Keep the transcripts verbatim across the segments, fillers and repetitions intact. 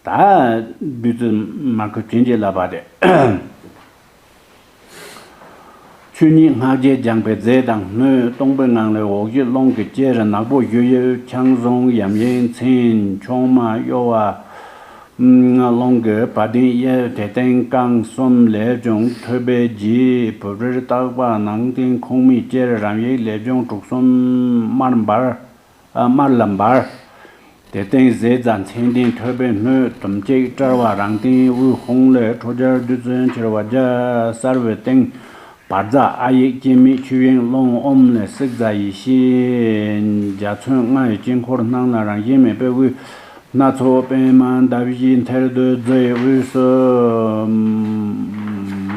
ད་བདུད་རྩི་མར་ཁུ་བྱིན་གྱིས་བརླབས་པ་དེ། ཆོས་ཉིད་སྔགས་རྒྱས་སྦྱངས་པའི་རྫས་དང་སྣོད། སྟོང་པའི་ངང་ལས་འོག་གཞི་རླུང་གི་གཅེར། ནག་པོ་གཞུ་དབྱིབས་ཆང་བཟུང་ཡམ་ཡིན་མཚན། ཆུང་མ་གཡོ་བ་རླུང་གི་བ་དན་དབྱིབས། དེ་སྟེང་རྐང་གསུམ་ལས་བྱུང་ཐོད་པའི་ལྗིད། བུ་བྲིར་བཏགས་པ་ནང་སྟེང་ཁུངས་མེད་གཅེར། རམ་ཡིག་ལས་བྱུང་དྲུག་གསུམ་དམར་འབར། ཨ། དམར་ལ་འབར། དེ་སྟེང་ཟས་རྫ་མཚན་ལྡན་ཐོད་པའི་སྣོད། དུམ་གཅིག་དཔྲལ་བ་རང་སྟེང་དབུས་ཧཱུྃ་ལས་འཕྲོ་སྦྱར་བདུད་རྩི་མཆེ་བ་བརྒྱ། གསར་བའི་སྟེང་བར་རྫ་ཨ་ཡིག་སྐྱེ་མེད་ཆོས་དབྱིངས་རླུང་ཨོཾ་ལས་བསྲེག་རྫ་ཡེ་ཤེས་འཇའ་ཚོན་ལྔ་ཡི་དཀྱིལ་འཁོར་སྣང་ལ་རང་བཞིན་མེད་པའི་དབུས་སྣ་ཚོགས་པདྨ་འདབ་བཞིའི་མཐིལ་དུ་རྫི་ཡི་དབུས་སུ་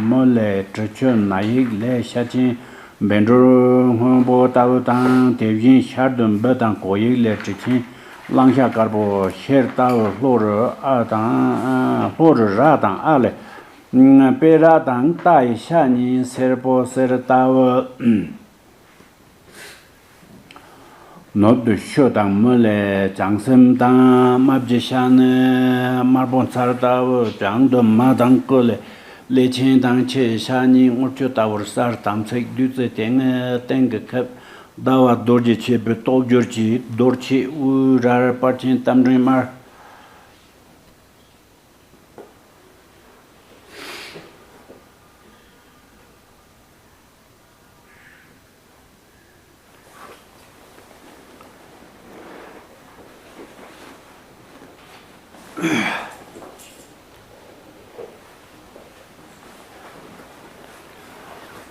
མུ་ལས་དྲི་ཆུ་ན་ཡིག་ལས་ཤ་ཆེན་བཻ་ཌཱུརྱ་སྔོན་པོ་ལྟ་བུ་དང་། དེ་བཞིན་ཤར་དུ་འབུ་དང་གོ་ཡིག་ལས་དྲི་ཆེན་གླང་ཤ་དཀར་པོ་ཤེལ་ལྟ་བུ། ལྷོ་རུ་ཨ་དང་། ལྷོ་རུ་ར་དང་ཨ་ལས་སྤེ་ར་དང་རྟ་ཡི་ཤ་གཉིས་སེར་པོ་གསེར་ལྟ་བུ། ནུབ་ཏུ་ཤོ་དང་མུ་ལས་བྱང་སེམས་དང་། རྨ་བྱའི་ཤ་ནི་དམར་པོ་མཚལ་ལྟ་བུ། བྱང་དུ་མ་དང་ཀུ་ལས་ཀླད་ཆེན་དང་ཁྱི་ཤ་གཉིས་དངུལ་ཆུ་ལྟ་བུར་གསལ། དམ་ཚིག་བདུད་རྩི་དེ་ནི་སྟེང་གི་ཁབ། ཟླ་བ་རྡོ་རྗེ་ཆེན་པོའི་ཏོག་འགྱུར་གྱི་རྡོར་ཆེ་དབུས་རལ་པར་ཆེན་རྟ་མགྲིན་དམར།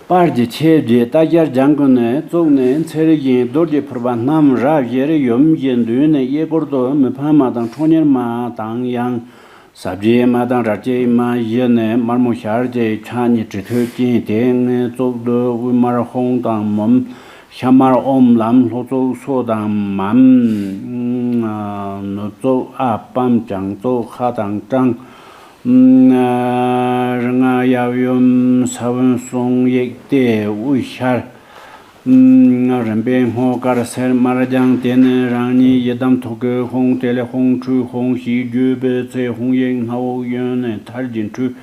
པར་གྱི་ཆས་བརྒྱད་རྟ་ཞལ་ལྗང་གུ་ནས་བཙུགས་ནས་མཚེར་བཞིན་རྡོ་རྗེ་ཕུར་པ་སྣམ་རབ་བཞིར་ཡུམ་གྱི་མདུན་ནས་གཡས་སྐོར་དུ་མི་ཕམ་མ་དང་ཁྲོ་གཉེར་མ་དང་ཡང་ཟབ་རྒྱས་མ་དང་རལ་གཅིག་མ་བཞི་ནས་དམར་མོ་ཞལ་གཅིག་ཕྱག་གཉིས་གྲི་ཐོད་བཅིངས་ཏེ་མངོན་བཙུགས་སུ་དབུས་དམར་ཧཱུྃ་དང་མུམ། ཤ་དམར་ཨོཾ་ལམ། ལྷོ་བཙུགས་སོ་དང་མམ། ནུབ་བཙུགས་ཨ་པཾ། བྱང་བཙུགས་ཧ་དང་ཀྲང་། རིགས་ལྔ་ཡབ་ཡུམ་ས་བོན་གསུང་ཡིག་སྟེ་དབུས་ཤར། རིམ་པས་སྔོ་དཀར་སེར་དམར་ལྗང་། དེ་ནས་རང་ཉིད་ཡི་དམ་ཐུགས་ཀའི་ཧཱུྃ། དེ་ལས་ཧཱུྃ་ཁྲོས་ཧཱུྃ་ཞེས་བརྗོད་པའི་ཚེ་ཧཱུྃ་ཡིག་སྣ་བོ་གཡོན་ནས་མཐར་གྱིས་འཕྲོས།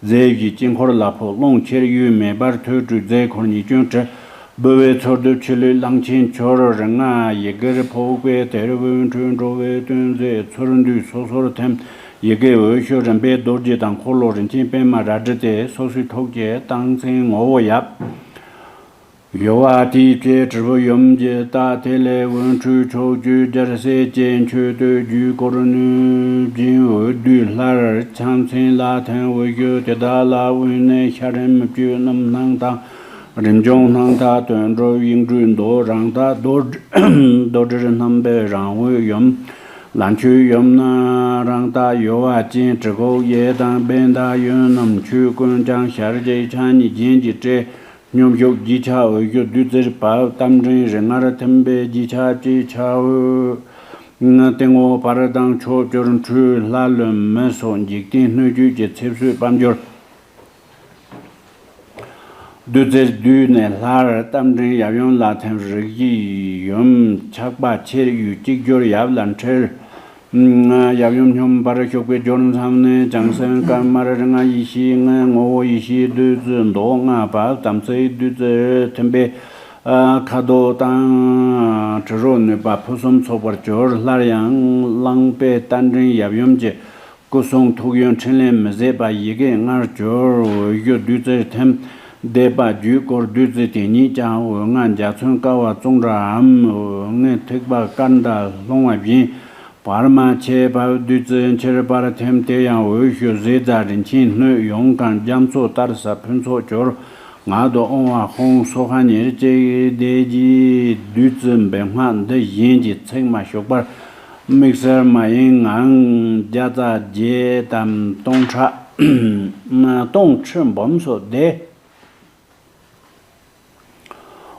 རྫས་བཞིའི་དཀྱིལ་འཁོར་ལ་ཕོག་རླུང་ཁྱེར་གཡུལ་མེ་འབར་ཐོད་འཕྲོས་རྫས་འཁོར་ཉེར་བདུན་གྲི། ལྦུ་བའི་ཚུལ་དུ་ཆུ་ལུད་གླང་ཆེན་འཕྱོར། རིགས་ལྔ་ཡི་གེར་ཕོག་པས་དེར་དབུས་འཕྲོས་འགྲོ་བའི་དོན་མཛད། ཚུར་འདུས་སོ་སོར་ཐིམ། ཡི་གེ་འོད་ཞུ་རིམ་པས་རྡོ་རྗེ་དང་འཁོར་ལོ་རིན་ཆེན་པདྨ་རལ་གྲི་སྟེ་སོ་སོའི་ཐུགས་ཀྱི་རྟགས་མཚན་ངོ་བོ་ཡབ། གཡོ་བ་དེའི་ཕྱིར་དྲིལ་བུ་ཡུམ་གྱི་རྟགས། དེ་ལས་དབུས་འཕྲོས་ཕྱོགས་བཅུའི་རྒྱལ་སྲས་ཀྱི་མཆོད་བསྟོད་བརྒྱུད་བསྐོར་ནུས་བཞིན་འོད་བསྡུས་སླར་ཕྱག་མཚན་ལ་ཐིམ། འོད་ཞུ་དེ་དག་ལ་དབུས་ནས་ཤར་རིམ་བཅུ་སྣུམ་སྣང་དང་། རིམ་བྱུང་སྣང་མཐའ་དོན་གྲུབ་དབྱིངས་སྤྲོས་མདོ། རང་རྟགས་རྡོ་རྡོ་དྲིལ་རྣམ་པའི་རང་འོད་ཡུམ། ལ་མཆོད་ཡུམ་ནི་རང་རྟགས་གཡོ་བ་ཅན། གྲི་གུག་གཡས་དང་བན་དང་གཡོན་རྣམས་མཆོད། ཀུན་ཀྱང་ཞལ་གཅིག་ཕྱག་གཉིས་རྒྱན་གྱིས་སྤྲས། སྙོམས་ཞུགས་རྒྱུས་ཆགས་འོད་ཞུ་བདུད་རྩིར་བབས། རྟ་མགྲིན་རིགས་ལྔར་ཐིམ་པས་རྒྱུས་ཆགས་ཅེས་བྱའོ། སྟེང་འོག་བར་དང་ཕྱོགས་བཅུར་འཕྲོས། ལྷ་ཀླུ་མི་སོགས་འཇིག་རྟེན་སྣོད་བཅུད་ཀྱི་ཚེ་བསོད་དཔལ་འབྱོར། བདུད་རྩིར་བསྡུས་ནས་སླར་རྟ་མགྲིན་ཡབ་ཡུམ་ལ་ཐིམ། རིགས་བཞིའི་ཡུམ་ཆགས་པ་ཆེར་གཡོས་གཅིག་གྱུར་ཡབ་ལ་འཁྲིལ། ཡབ་ཡུམ་སྙོམས་པར་ཞུགས་པའི་སྦྱོར་མཚམས་ནས་བྱང་སེམས་དཀར་དམར་རིགས་ལྔ་ཡེ་ཤེས་ལྔའི་ངོ་བོ་ཡེ་ཤེས་བདུད་རྩི་མདོག་ལྔ་བབས། དམ་ཚིག་བདུད་རྩིར་ཐིམ་པས་ཁ་དོག་དང་དྲི་རོ་ནུས་པ་ཕུན་སུམ་ཚོགས་པར་གྱུར། སླར་ཡང་གླང་པོའི་རྟ་མགྲིན་ཡབ་ཡུམ་གྱི་སྐུ་གསུང་ཐུགས་ཡོན་ཕྲིན་ལས་མི་ཟད་པ་ཡི་གེ་ལྔར་གྱུར། འོད་ཞུ་བདུད་རྩིར་ཐིམ། བཟླས་པ་བརྒྱུད་བསྐོར་བདུད་རྩི་དེ་ཉིད་ཀྱང་འོད་ལྔ་འཇའ་ཚོན་ཀ་བ་ཙོང་ཁྲའམ། འོད་ལྔའི་ཐིགས་པ་སྐར་མདའ་ལྷུང་བ་བཞིན། བར་མ་ཆད་པ་བདུད་རྩི་མཆེར་པར་ཐིམ། དེ་ཡང་འོད་ཞུ་ཟས་རྫ་རིན་ཆེན་སྣོད། ཡོངས་གང་རྒྱ་མཚོ་ལྟར་ཟབ་ཕུན་ཚོགས་གྱུར། ངག་ཏུ་ཨོཾ་ཨཱཿཧཱུྃ་སྭཱ་ཧཱ་ཉེར་གཅིག་བཟླས་ཀྱིས་བདུད་རྩི་བི་མ་འདི་བཞིན་གྱི་ཚིག་མ་ཞུགས་པར་དམིགས་བསལ་མ་ཡིན་ངང་བརྒྱ་རྩ་བརྒྱད་དམ་སྟོང་ཕྲག་སྟོང་ཁྲི་འབུམ་སོགས་བཟླས།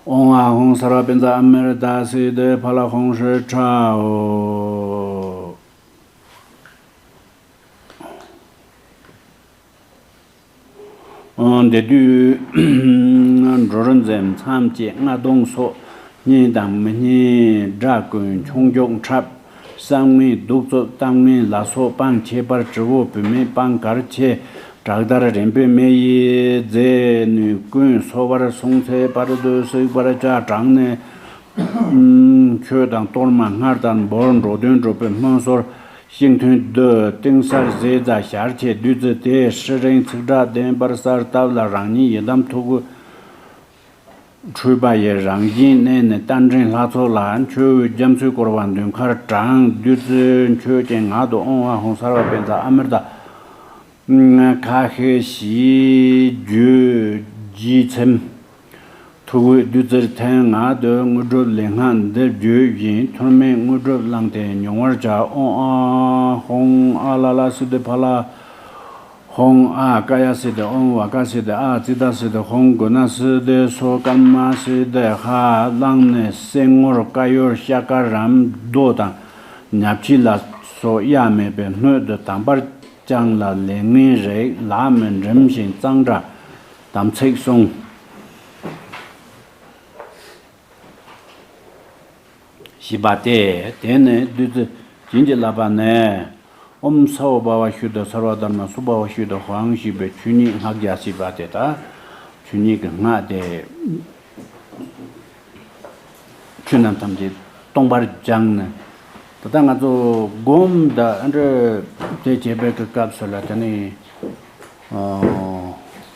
ཨོཾ་ཨཱཿཧཱུྃ་སརྦ་པཉྩ་ཨ་མྲྀ་ཏ་སིདྡྷི་ཕ་ལ་ཧཱུྃ་ཧྲཱིཿ་ཁྲ་འོ། འདི་དུས་འབྲུ་རིགས་འཛིན་མཚམས་ཀྱི་རྔ་རྡུང་སོགས་སྙན་དང་མི་སྙན་སྒྲ་ཀུན་ཁྱུང་འཇུག་འཁྲབ། བསམ་ངན་གདུག་རྩུབ་གཏམ་ངན་ལ་སོགས་སྤང་། ཁྱད་པར་དྲི་བོ་བུད་མེད་སྤང་གར་ཆེ། དྲག་དར་རིམ་པས་མེ་ཡིས་རྫས་ནུས་ཀུན་གསོ་བར། སོང་ཚེ་བར་དུ་བསྲེག་པར་བྱ། དྲངས་ནས་མཆོད་དང་གཏོར་མ་སྔར་ལྟར་འབོར། འགྲོ་དོན་སྒྲུབ་པའི་སྨོན་གསོལ་ཤིང་ཐུན་བསྡུ། ཏིང་གསར་ཟས་རྫ་ཞལ་ཆེ་བདུད་རྩི་དེ། ཧྲི་རེང་ཚིག་དྲག་ལྡན་པར་གསལ། བཏབ་ལ་རང་ཉིད་ཡི་དམ་ཐུགས་ཁྲུས་པ་ཡི་རང་བཞིན་གནས་ནས་རྟ་མགྲིན་ལྷ་ཚོགས་ལ། མཆོད་འོས་རྒྱ་མཚོས་བསྐོར་བ་མདུན་མཁར་དྲངས། བདུད་རྩི་མཆོད་ཅིང་ངག་ཏུ་ཨོཾ་ཨཱཿཧཱུྃ་སརྦ་བཛྲ་ཨ་མྲྀ་ཏ། ཁ་ཤས་ཤིག་བརྗོད་བགྱིས་ཚིམ། ཐུགས་འོད་བདུད་རྩིར་འཐེན། ངག་ཏུ་དངོས་གྲུབ་ལེན་སྔགས་འདི་བརྗོད་བཞིན། ཐུར་མའི་དངོས་གྲུབ་བླངས་ཏེ་མྱོང་བར་བྱ། ཨོཾ་ཨཱཿཧཱུྃ་ཨ་ལ་ལ་སིདྡྷི་ཕ་ལ་ཧཱུྃ། ཨཱཿ་ཀཱ་ཡ་སིདྡྷི་ཨོཾ་བ་ཀ་སིདྡྷི། ཨཱཿ་ཙི་ཏ་སིདྡྷི་ཧཱུྃ། གུ་ཎ་སིདྡྷི་སྭཱ་ཧཱ། ཀརྨ་སིདྡྷི་ཧ། བླངས་ནས་སེལ་ངོར་དཀར་ཡོལ་ཤ་ཀ་རམ་རྡོ་དང་ཉ་ཕྱིས་ལ་སོགས་གཡའ་མེད་པའི་སྣོད་དུ་དམ་པར་བཅངས་ལ་ལས་ངན་རེག་ལག་མི་འགྲིམ་ཞིང་གཙང་སྦྲ་དམ་ཚིག་བསྲུང་། ཞེས་པ་སྟེ། དེ་ནས་བདུད་རྩི་བྱིན་གྱིས་བརླབས་པ་ནས། ཨོཾ་ས་འོག་བྷ་བ་ཤུདྡྷ་སརྦ་དྷརྨ་སུ་བྷ་བ་ཤུདྡྷ་ཧཱུྃ་ཞེས་པའི་ཆོས་ཉིད་སྔགས་རྒྱ་ཞེས་པ་དེ་དག་ཆོས་ཉིད་ཀྱི་སྔགས་དེ་ཆོས་རྣམས་ཐམས་ཅད་སྟོང་པར་སྦྱངས་ནས། ད་ལྟ་ང་ཚོ་སྒོམ་དང་འདྲ་དེ་བྱེད་པའི་གི་སྐབས་སུ་ལ་དེ་ནི་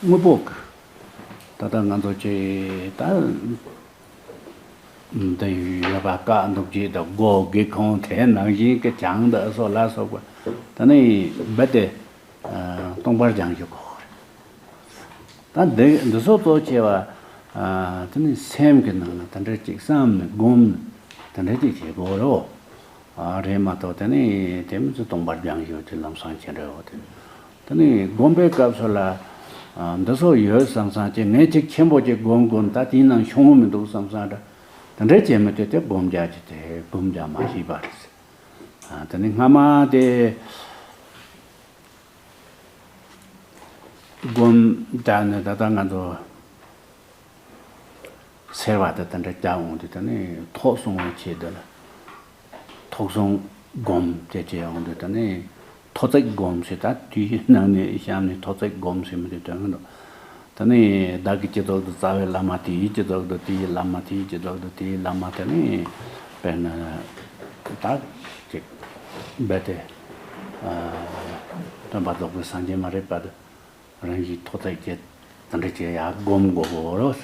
དངོས་པོ་གི་ད་ལྟ་ང་ཚོ་ཅིག་ད། འདི་ཡོད་པ་བཀག་འདུག་ཅེས་དང་སྒོ་སྒེའུ་ཁུང་དེ་ནང་བཞིན་གྱི་བྱང་དུ་སོགས་ལ་སོགས་པ་ད་ནི་རྦད་དེ་སྟོང་པར་སྦྱང་རྒྱུ་དགོས་རེད། ད་འདི་འདི་སོགས་གཙོ་ཆེ་བ་དེ་ནི་སེམས་ཀྱི་ནང་ལ་དེ་འདྲ་ཅིག་བསམ་ནས་སྒོམ་དེ་འདྲ་ཅིག་བྱེད་དགོས་རེད། ཨ་རེད་མ་གཏོགས་དེ་ནི་དེ་མི་ཚོ་སྟོང་པར་སྦྱང་ཡོད་དེ་ལམ་སང་ཁྱེད་འདྲ་བོ་དེ་དེ་ནི་སྒོམ་པའི་སྐབས་སུ་ལ་ཨ་འདི་ཚོ་ཡོད་བསམ་བསམ་ཅིག་ངས་ཅིག་ཆེན་པོ་ཅིག་སྒོམ་དགོས་ད་དེའི་ནང་ཤོང་མི་འདུག་བསམ་བསམ་འདྲ་དེ་འདྲ་བྱས་མི་དེ་དེ་སྒོམ་རྒྱག་ཅིག་དེ་སྒོམ་རྒྱག་མ་ཤེས་པ་རེད། ཨ་དེ་ནི་སྔ་མ་དེ་སྒོམ་རྒྱག་ནས་ད་ལྟ་ང་ཚོ། སེར་བ་དེ་དེ་འདྲ་རྒྱག་འོང་དུས་དེ་ནི་ཐོག་སྲུང་བའི་ཆེད་དུ་ལ། ཐོག་སྲུང་སྒོམ་དེ་བྱེད་འོང་དུས་དེ་ནི་ཐོ་བརྩེགས་སྒོམ་ཟེར། ད་དུས་ནང་ནས་གཤམ་ནས་ཐོ་བརྩེགས་སྒོམ་ཟེར་མི་དེ་དོན་གི་འདུག་དེ་ནི་བདག་གི་སྤྱི་ཚོགས་དུ་རྩ་བའི་བླ་མ་དེའི་སྤྱི་ཚོགས་དུ་དེའི་བླ་མ་དེའི་སྤྱི་ཚོགས་དུ་དེའི་བླ་མ་དེ་ནི་དཔེར་ན་ད་ཅིག་རྦད་དེ་སྟོན་པ་རྫོགས་པའི་སངས་རྒྱས་མ་རེད་པ་དུ། རང་གི་ཐོ་བརྩེགས་བྱས་དེ་འདྲ་བྱས་ཡར་སྒོམ་དགོས་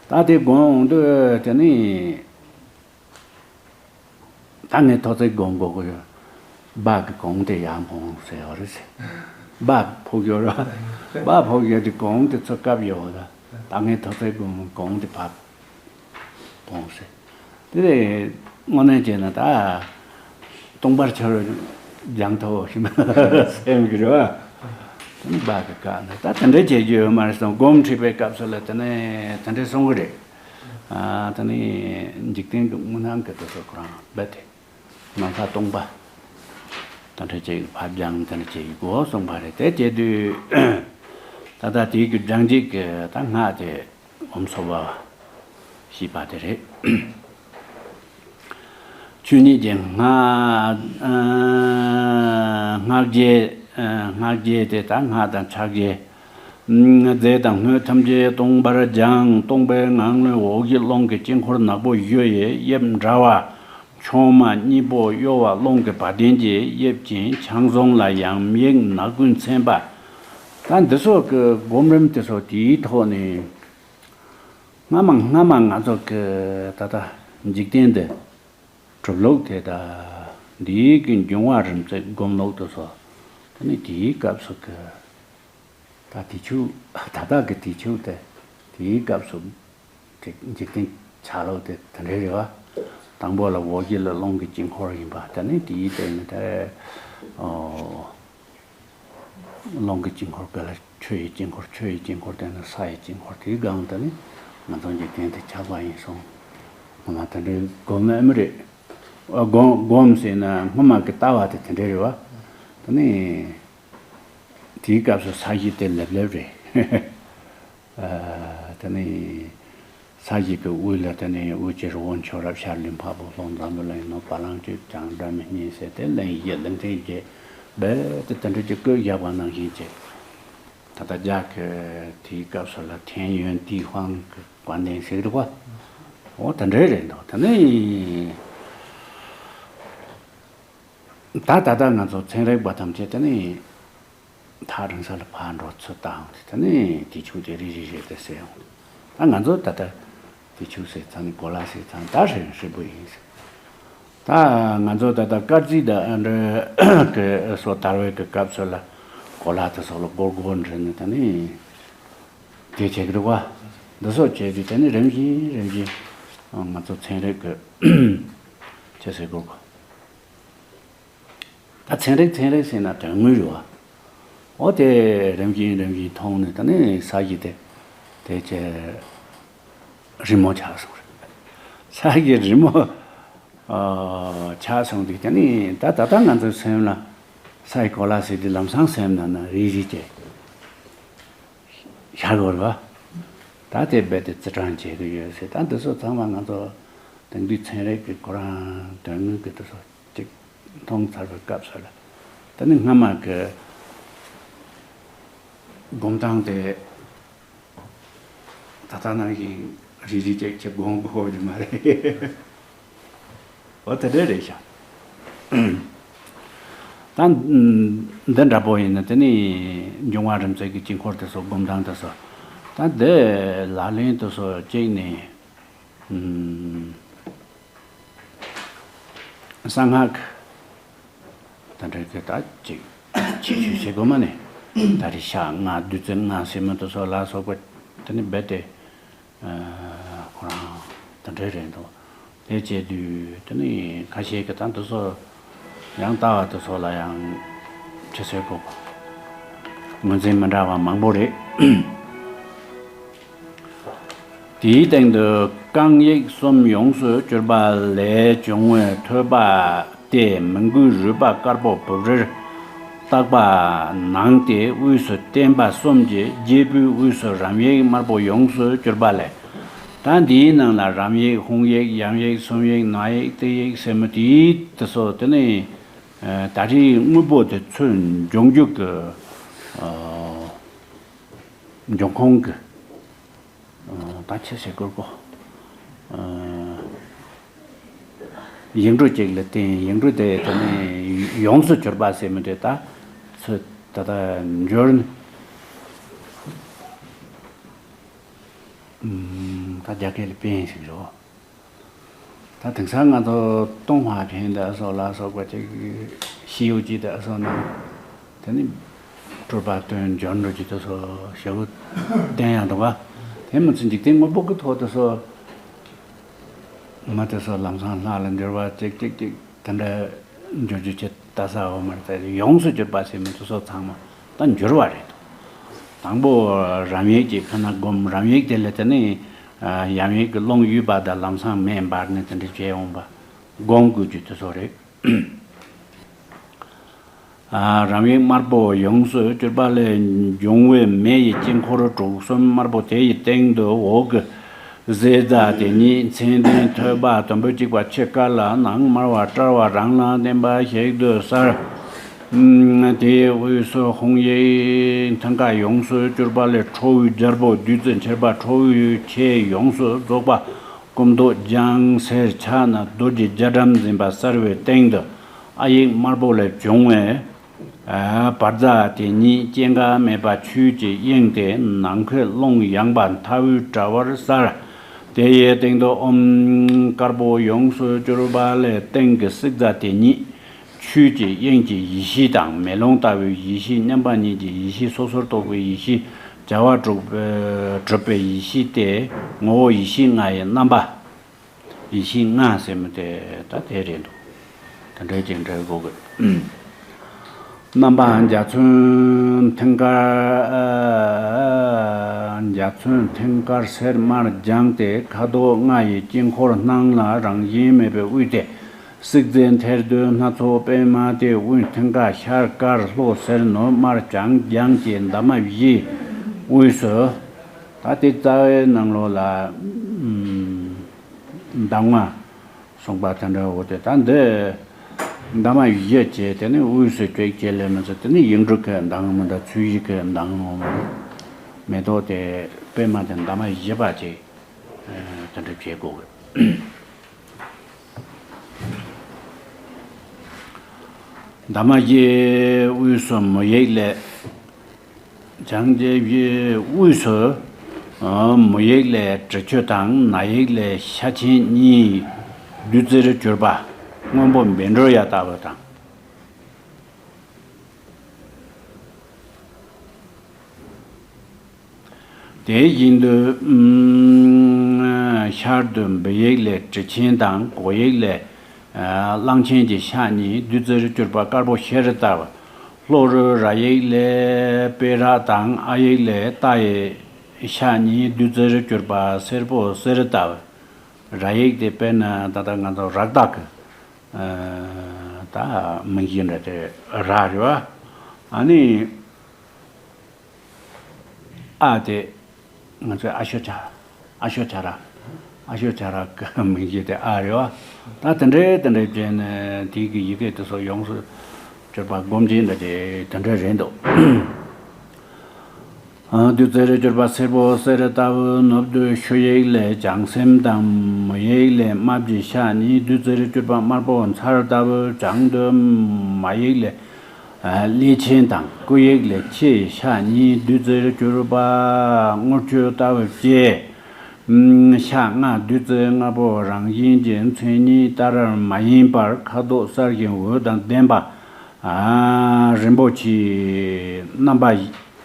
རེད། ད་དེ་སྒོམ་འོང་དུས་དེ་ནི་ད་ངས་ཐོ་བརྩེགས་སྒོམ་དགོས་ཀྱི་ཡོད། སྦག་གི་གོང་དེ་ཡར་འཕོང་ཟེར་བ་རེད་ཟེར། སྦག་ཕོག་ཡོད་རེད། སྦག་ཕོག་ཡོད་དེ་གོང་དེ་ཚོ་བཀབ་ཡོད་རེད། ད་ངས་ཐོ་བརྩེགས་སྒོམ་གོང་དེ་ཕར་འཕོང་ཟེར། དེ་ལས་དངོས་གནས་བྱས་ན་ད་སྟོང་པར་ཆ་རུ་སྦྱང་ཐུབ་ཤིག་སེམས་ཀྱི་རེད་བ། དེ་ནི་སྦག་གི་བཀག་ནས་ད་དེ་འདྲ་བྱེད་རྒྱུ་ཡོད་མ་རེད་གསུངས། སྒོམ་ཁྲིད་པའི་སྐབས་སུ་ལ་དེ་ནས་དེ་འདྲ་གསུང་གི་རེད། ཨ་དེ་ནི་འཇིག་རྟེན་གྱི་དངོས་སྣང་གི་དེ་ཚོ་ཁོ་རང་རྦད་དེ་ནམ་མཁའ་སྟོང་པ་དེ་འདྲ་ཅིག་ཕར་སྦྱང་དེ་འདྲ་བྱེད་དགོས་གསུངས་པ་རེད། དེ་བྱེད་དུས་ད་ལྟ་དེའི་གི་སྦྱང་བྱེད་ཀྱི་ད་སྔགས་དེ། ཨོཾ་སྭ་བྷཱ་ཞེས་པ་དེ་རེད། ཆོས་ཉིད་ཀྱི་སྔགས། ཨ་སྔགས་རྒྱས། ཨ་སྔགས་རྒྱས་དེ་དག་སྔགས་དང་ཕྱག་རྒྱས། རྫས་དང་སྣོད་ཐམས་ཅད་སྟོང་པར་སྦྱངས། སྟོང་པའི་ངང་ལས་འོག་གི་རླུང་གི་དཀྱིལ་འཁོར་ནག་པོ་བཞི་ཡི་དབྱིབས་འདྲ་བ། མཆོག་མ་གཉིས་པོ་གཡོ་བ་རླུང་གི་བ་དན་གྱིས་དབྱིབས་ཀྱི་ཆང་ཟོང་ལ་ཡང་མིག་ནག་ཀུན་མཚན་པ། ད་འདི་ཚོ་གི་སྒོམ་རིམ་དེ་ཚོ་དེའི་ཐོག་ནས། སྔ་མ་སྔ་མ་ང་ཚོ་གི་ད་ལྟ་འཇིག་རྟེན་འདི་གྲུབ་ལུགས་དེ་དང་འདིའི་གི་འབྱུང་བ་རིམ་བརྩེགས་སྒོམ་ལུགས་དེ་ཚོ་དེ་ནི་དེའི་སྐབས་སུ་གི་ད་དུས་ཚོད་ད་ལྟ་གི་དུས་ཚོད་དེ་དེའི་སྐབས་སུ་དེ་འཇིག་རྟེན་ཆགས་ལུགས་དེ་དེ་འདྲའི་རེད་བ། དང་པོ་ལ་འོག་གི་ལ་རླུང་གི་དཀྱིལ་འཁོར་ཡིན་པ་དེ་ནི་དེའི་སྟེང་ནས་དེ་ཨོ། རླུང་གི་དཀྱིལ་འཁོར་ག་ལ་ཆུ་ཡི་དཀྱིལ་འཁོར། ཆུ་ཡི་དཀྱིལ་འཁོར་དེ་ནི་ས་ཡི་དཀྱིལ་འཁོར། དེའི་སྒང་དུ་ནི་ང་ཚོ་འཇིག་རྟེན་དེ་ཆགས་པ་ཡིན་སོང་། ངོ་མ་དེ་འདྲའི་སྒོམ་ནི་ཨེ་མི་རེད། ཨ་སྒོམ་སྒོམ་ཟེར་ན་སྔོན་མ་གི་ལྟ་བ་དེ་དེ་འདྲའི་རེད་བ། དེ་ནི་དེའི་སྐབས་སུ་ས་གཞི་དེ་ལེབ་ལེབ་རེད། ཨ་དེ་ནི་ ས་གཞི་གི་དབུས་ལ་དེ་ནས་དབུས་ཀྱི་རི་བོ་མཆོག་རབ་ཤར་ལུས་འཕགས་པོ་ལྷོ་འཛམ་བུ་གླིང་ནུབ་བ་ལང་སྤྱོད་བྱང་སྒྲ་མི་སྙན་ཟེར་ཏེ་གླིང་བཞི་གླིང་ཕྲན་བརྒྱད་རྦད་དེ་དེ་འདྲ་ཅིག་བཀོད་བཞག་པ་ནང་བཞིན་བྱས། ད་ལྟ་རྒྱ་གི་དེའི་སྐབས་སུ་ལ་ཐན་ཡོན་ཏི་ཧྥང་གི་དགོན་སྡེ་ཟེར་གི་འདུག་ག་འོ་དེ་འདྲ་རེད་འདུག་དེ་ནས་ད་ད་ལྟ་ང་ཚོ་ཚན་རིག་པ་ཐམས་ཅད་དེ་ནས་ཐག་རིང་ས་ལ་ཕར་འགྲོ་ཚུལ་བལྟ་འོང་དུས་དེ་ནས་དེ་ཆུ་དེ་རི་རི་རེད་དེ་ཟེར་འོང་དུས། ད་ང་ཚོ་ད་ལྟ་དེ་ཆུ་ཟེར་ཚང་ནས་གོ་ལ་ཟེར་ཚང་ད་རི་རི་པོ་ཡིན་ཟེར། ད་ང་ཚོ་ད་ལྟ་སྐར་རྩིས་དང་ཨ་འདྲ་གི་སོ་དར་བའི་གི་སྐབས་སུ་ལ་གོ་ལ་དེ་སོགས་ལ་སྒོར་སྒོར་འདྲེན་ནས་དེ་ནས་དེ་བྱེད་ཀྱི་འདུག་ག་འདི་སོགས་བྱས་དུས་དེ་ནས་རིམ་བཞིན་རིམ་བཞིན་ང་ཚོ་ཚན་རིག་གི་ཆེ་ཟེར་དགོས་གོ་ད་ཚན་རིག་ཚན་རིག་ཟེར་ན་དོན་དངོས་རེད་བ། འོ་དེ་རིམ་བཞིན་རིམ་བཞིན་མཐོང་ནས་ད་ནི་ས་གཞི་དེ་དེ་ཆེ་རི་མོ་ཆགས་སོང་རེད། ས་གཞི་རི་མོ་ཨ་ཆགས་སོང་དུས་ད་ནི་ད་ད་ལྟ་ང་ཚོའི་སེམས་ལ་ས་ཡི་གོ་ལ་ཟེར་དུས་ལམ་སང་སེམས་ནང་ན་རི་རི་བྱས། ཤར་བོར་བ། ད་དེ་རྦད་དེ་རྩི་གྲངས་བྱེད་ཀྱི་ཡོད་ཟེར། ད་འདི་ཚོ་ཚང་མ་ང་ཚོ་དེང་དུས་ཚན་རིག་གི་ཁོ་རང་དོན་དངོས་ཀྱི་དེ་ཚོ་གཅིག་མཐོང་ཚར་བའི་སྐབས་སུ་ལ། ད་ནི་སྔ་མ་གི་སྒོམ་སྟངས་དེ་ད་ལྟ་ནང་བཞིན་རི་རི་ཅིག་ཅིག་སྒོམ་དགོས་ཀྱི་མ་རེད། འོ་དེ་འདྲ་རེད་ཤག་ད་འདི་འདྲ་པོ་ཡིན་ན་དེ་ནི་འབྱུང་བ་རིམ་བརྩེགས་ཀྱི་དཀྱིལ་འཁོར་དེ་ཚོ་སྒོམ་སྟངས་དེ་ཚོ་ད་འདི་ལག་ལེན་དེ་ཚོ་གཅིག་ནས་གསང་སྔགས་དེ་འདྲ་གི་ད་ཅིག་ཆེ་ཤོས་བྱེད་དགོས་མ་ནས་ད་རེས་ཞག་ལྔ་བདུད་རྩི་ལྔ་ཟེར་མི་དེ་ཚོ་ལ་སོགས་པ་དེ་ནི་རྦད་དེ། ཁོ་རང་དེ་འདྲ་རེད་འདུག་དེ་བྱས་དུས་དེ་ནི་ཁ་ཤས་ཀྱི་ད་འདི་ཚོ་ཡང་ལྟ་བ་དེ་ཚོ་ལ་ཡང་ཆེ་ཚད་དགོས་པ་ངོས་འཛིན་མི་འདྲ་བ་མང་པོ་རེད། དེའི་སྟེང་དུ་རྐང་གཡས་གསུམ་ཡོངས་སུ་གྱུར་པ་ལས་བྱུང་བའི་ཐོད་པ་སྟེ་མི་འགུལ་རུས་པ་དཀར་པོ་བུབ་རིལ། བཏགས་པ་ནང་སྟེ་དབུས་སུ་བརྟེན་པ་གསུམ་གྱི་སྒྱེད་པུའི་དབུས་སུ་རམ་གཡས་དམར་པོ་ཡོངས་སུ་གྱུར་པ་ལས། ད་འདིའི་ནང་ལ་རམ་གཡས་ཧཱུྃ་གཡས་ཡམ་གཡས་གསུམ་གཡས་ནག་གཡས་ཏི་གཡས་ཟེར་མི་དེའི་དེ་ཚོ་དེ་ནི་ད་རེས་དངོས་པོ་དེ་ཚོའི་འབྱུང་འགྱུར་གྱི་འབྱུང་ཁུངས་ཀྱི་ད་ཆི་ཟེར་དགོས་གོ་ཡིག་འབྲུ་གཅིག་ལ་བརྟེན། ཡིག་འབྲུ་དེ་དེ་ནས་ཡོངས་སུ་གྱུར་པ་ཟེར་མི་དེ་ད་ཚོད་ད་ལྟ་འབྱོར་ནས་ད་རྒྱ་སྐད་ལ་དཔེ་ཞིག་རེད། ད་དེང་སང་ང་ཚོ་ཏུན་ཧོང་ཕིན་དེ་ཚོ་ལ་སོགས་པ་ཅིག་ཤི་ཡོ་ཅི་དེ་ཚོ་ནང་དེ་ནི་སྤྲུལ་པ་སྟོན་འབྱོར་འགྲོ་ཅི་དེ་ཚོ་ཞེ་པོ་བསྟན་ཡང་འདུག་ག་དེ་མི་ཚད་འཇིག་རྟེན་དངོས་པོ་གི་ཐོག་དེ་ཚོ་མི་དེ་ཚོ་ལམ་སང་ལྷ་ལ་འབྱོར་བ་ཅིག་ཅིག་ཅིག་དེ་འདྲ་འབྱོར་རྒྱུ་ཅི་ལྟ་ས་འོ་མར་ད་ཡོངས་སུ་གྱུར་པ་ཟེར་མི་དེ་ཚོ་ཚང་མ་ད་འགྱུར་བ་རེད། དང་པོ་རམ་ཡིག་ཅིག་ཁ་ན་སྒོམ། རམ་ཡིག་དེ་ལས་དེ་ནི་ཡམ་ཡིག་གི་རླུང་གཡུས་པ་དང་ལམ་སང་མེ་འབར་ནས་དེ་འདྲ་བྱས་འོང་བ་སྒོམ་དགོས་རྒྱུ་དེ་ཚོ་རེད། རམ་ཡིག་དམར་པོ་ཡོངས་སུ་གྱུར་པ་ལས་བྱུང་བའི་མེ་ཡི་དཀྱིལ་འཁོར་དྲུག་གསུམ་དམར་པོ་དེ་ཡི་སྟེང་དུ་འོག་གི་ཟས་རྫས་དེ་ཉིད་མཚན་ལྡན་ཐོད་པ་དུམ་བུ་གཅིག་པ་ཕྱི་དཀར་ལ་ནང་དམར་བ་དཔྲལ་བ་རང་ལ་བརྟེན་པ་ཞིག་ཏུ་གསལ། དེའི་དབུས་སུ་ཧཱུྃ་ཡིག་མཐིང་ག་ཡོངས་སུ་གྱུར་པ་ལས་ཁྲོ་བོའི་རྒྱལ་པོ་བདུད་རྩི་མཆེར་པ་ཁྲོ་བོའི་ཆས་ཡོངས་སུ་རྫོགས་པ་སྐུ་མདོག་ལྗང་སེར་ཕྱག་ན་རྡོ་རྗེ་རྒྱ་གྲམ་འཛིན་པ་གསལ་བའི་སྟེང་དུ་ཨ་ཡིག་དམར་པོ་ལས་བྱུང་བའི་བཛྲ་དེ་ཉིད་སྐྱེ་འགག་མེད་པ་ཆོས་ཀྱི་དབྱིངས་ཏེ་ནམ་མཁའི་ཀློང་ཡངས་པ་མཐའ་དབུས་བྲལ་བར་གསལ། དེ་ཡི་སྟེང་དུ་ཨོཾ་དཀར་པོ་ཡོངས་སུ་གྱུར་པ་ལས་སྟེང་གི་སིལ་རྫས་དེ་ཉིད་ཆོས་ཀྱི་དབྱིངས་ཀྱི་ཡེ་ཤེས་དང་མེ་ལོང་ལྟ་བུའི་ཡེ་ཤེས་མཉམ་པ་ཉིད་ཀྱི་ཡེ་ཤེས་སོ་སོར་རྟོག་པའི་ཡེ་ཤེས་བྱ་བ་གྲུབ་པའི་ཡེ་ཤེས་ཏེ་ངོ་བོ་ཡེ་ཤེས་ལྔ་ཡི་རྣམ་པ། ཡེ་ཤེས་ལྔ་ཟེར་མི་དེ་ད་དེ་རེད་འདུག་དེ་འདྲའི་ཅིག་འདྲ་གོ་གི་རྣམ་པ་འཇའ་ཚོན་མཐིང་དཀར། འཇའ་ཚོན་མཐིང་དཀར་སེར་དམར་ལྗང་སྟེ་ཁ་དོག་ལྔ་ཡི་དཀྱིལ་འཁོར་སྣང་ལ་རང་བཞིན་མེད་པའི་དབུས་ཏེ། སིལ་རྫས་ཐལ་རྡུལ་སྣ་ཚོགས་པད་མ་སྟེ་དབུས་མཐིང་ག་ཤར་དཀར་ལྷོ་སེར་ནུབ་དམར་བྱང་ལྗང་གི་འདབ་མ་བཞིའི་དབུས་སུ། ད་དེ་རྩ་བའི་ནང་ལོགས་ལ། གདམས་ངག་གསུངས་པ་དེ་འདྲ་འོ་དེ་ད་འདི་གདམས་ངག་བཞི་བྱས། དེ་ནས་དབུས་སུ་བྲེག་བྱས་ལས་མི་ཚད། དེ་ནས་ཡིག་འབྲུ་གི་གདམས་ངག་མི་འདྲ། ཚུལ་བཞི་གི་གདམས་ངག་མི་ཏོག་དེ་པད་མ་དེ་གདམས་ངག་བཞི་པ་བྱས། དེ་འདྲ་བྱེད་དགོས་གི། གདམས་ངག་བཞི། དབུས་སུ་མུ་ཡིག་ལས། བྱང་ཆུབ་དབུས་སུ་མུ་ཡིག་ལས་དྲི་ཆུ་དང་། ན་ཡིག་ལས་ཤ་ཆེན་གཉིས། བདུད་རྩིར་གྱུར་པ་སྔོན་པོ་བཻ་ཌཱུརྱ་ལྟ་བུ་དང་། དེ་བཞིན་དུ་ཤར་དུ་བི་ཡིག་ལས་དྲི་ཆེན་དང་། གོ་ཡིག་ལས་གླང་ཆེན་གྱི་ཤ་གཉིས། བདུད་རྩིར་གྱུར་པ་དཀར་པོ་ཤེལ་ལྟ་བུ། ལྷོ་རུ་ར་ཡིག་ལས་པི་རག་དང་། འ་ཡིག་ལས་རྟ་ཡི་ཤ་གཉིས། བདུད་རྩིར་གྱུར་པ་སེར་པོ་གསེར་ལྟ་བུ། ར་ཡིག་དེ་དཔེར་ན་ད་ལྟ་ང་ཚོ་རག་དག་གི་ད་མིང་གཞི་འདྲ་དེ་རག་རེད་བ། ཨ་ནི། ཨ་དེ་ང་ཚོའི་ཨ་ཤོ་ཆ། ཨ་ཤོ་ཆ་ར། ཨ་ཤོ་ཆ་ར་གི་མིང་གཞི་དེ་ཨ་རེད་བ། ད་དེ་འདྲའི་དེ་འདྲའི་བྱས་ནས་དེའི་གི་ཡི་གེ་དེ་ཚོ་ཡོངས་སུ་གྱུར་པ་སྒོམ་རྒྱུ་འདྲ་དེ་དེ་འདྲ་རེད་འདུག་བདུད་རྩིར་གྱུར་པ་སེར་པོ་གསེར་ལྟ་བུ། ནུབ་ཏུ་ཆུ་ཡིག་ལས་བྱང་སེམས་དང་། མུ་ཡིག་ལས་རྨ་བྱའི་ཤ་གཉིས། བདུད་རྩིར་གྱུར་པ་དམར་པོ་མཚལ་ལྟ་བུ། བྱང་དུ་མ་ཡིག་ལས་ཀླད་ཆེན་དང་། ཀུ་ཡིག་ལས་ཁྱི་ཡི་ཤ་གཉིས། བདུད་རྩིར་གྱུར་པ་དངུལ་ཆུ་ལྟ་བུ་བཅས། ཤ་ལྔ་བདུད་རྩི་ལྔ་པོ་རང་བཞིན་གྱི་མཚན་ཉིད་ལྟར་མ་ཡིན་པར་ཁ་དོག་གསལ་ཞིང་འོད་དང་ལྡན་པ། རིན་པོ་ཆེའི་རྣམ་པ་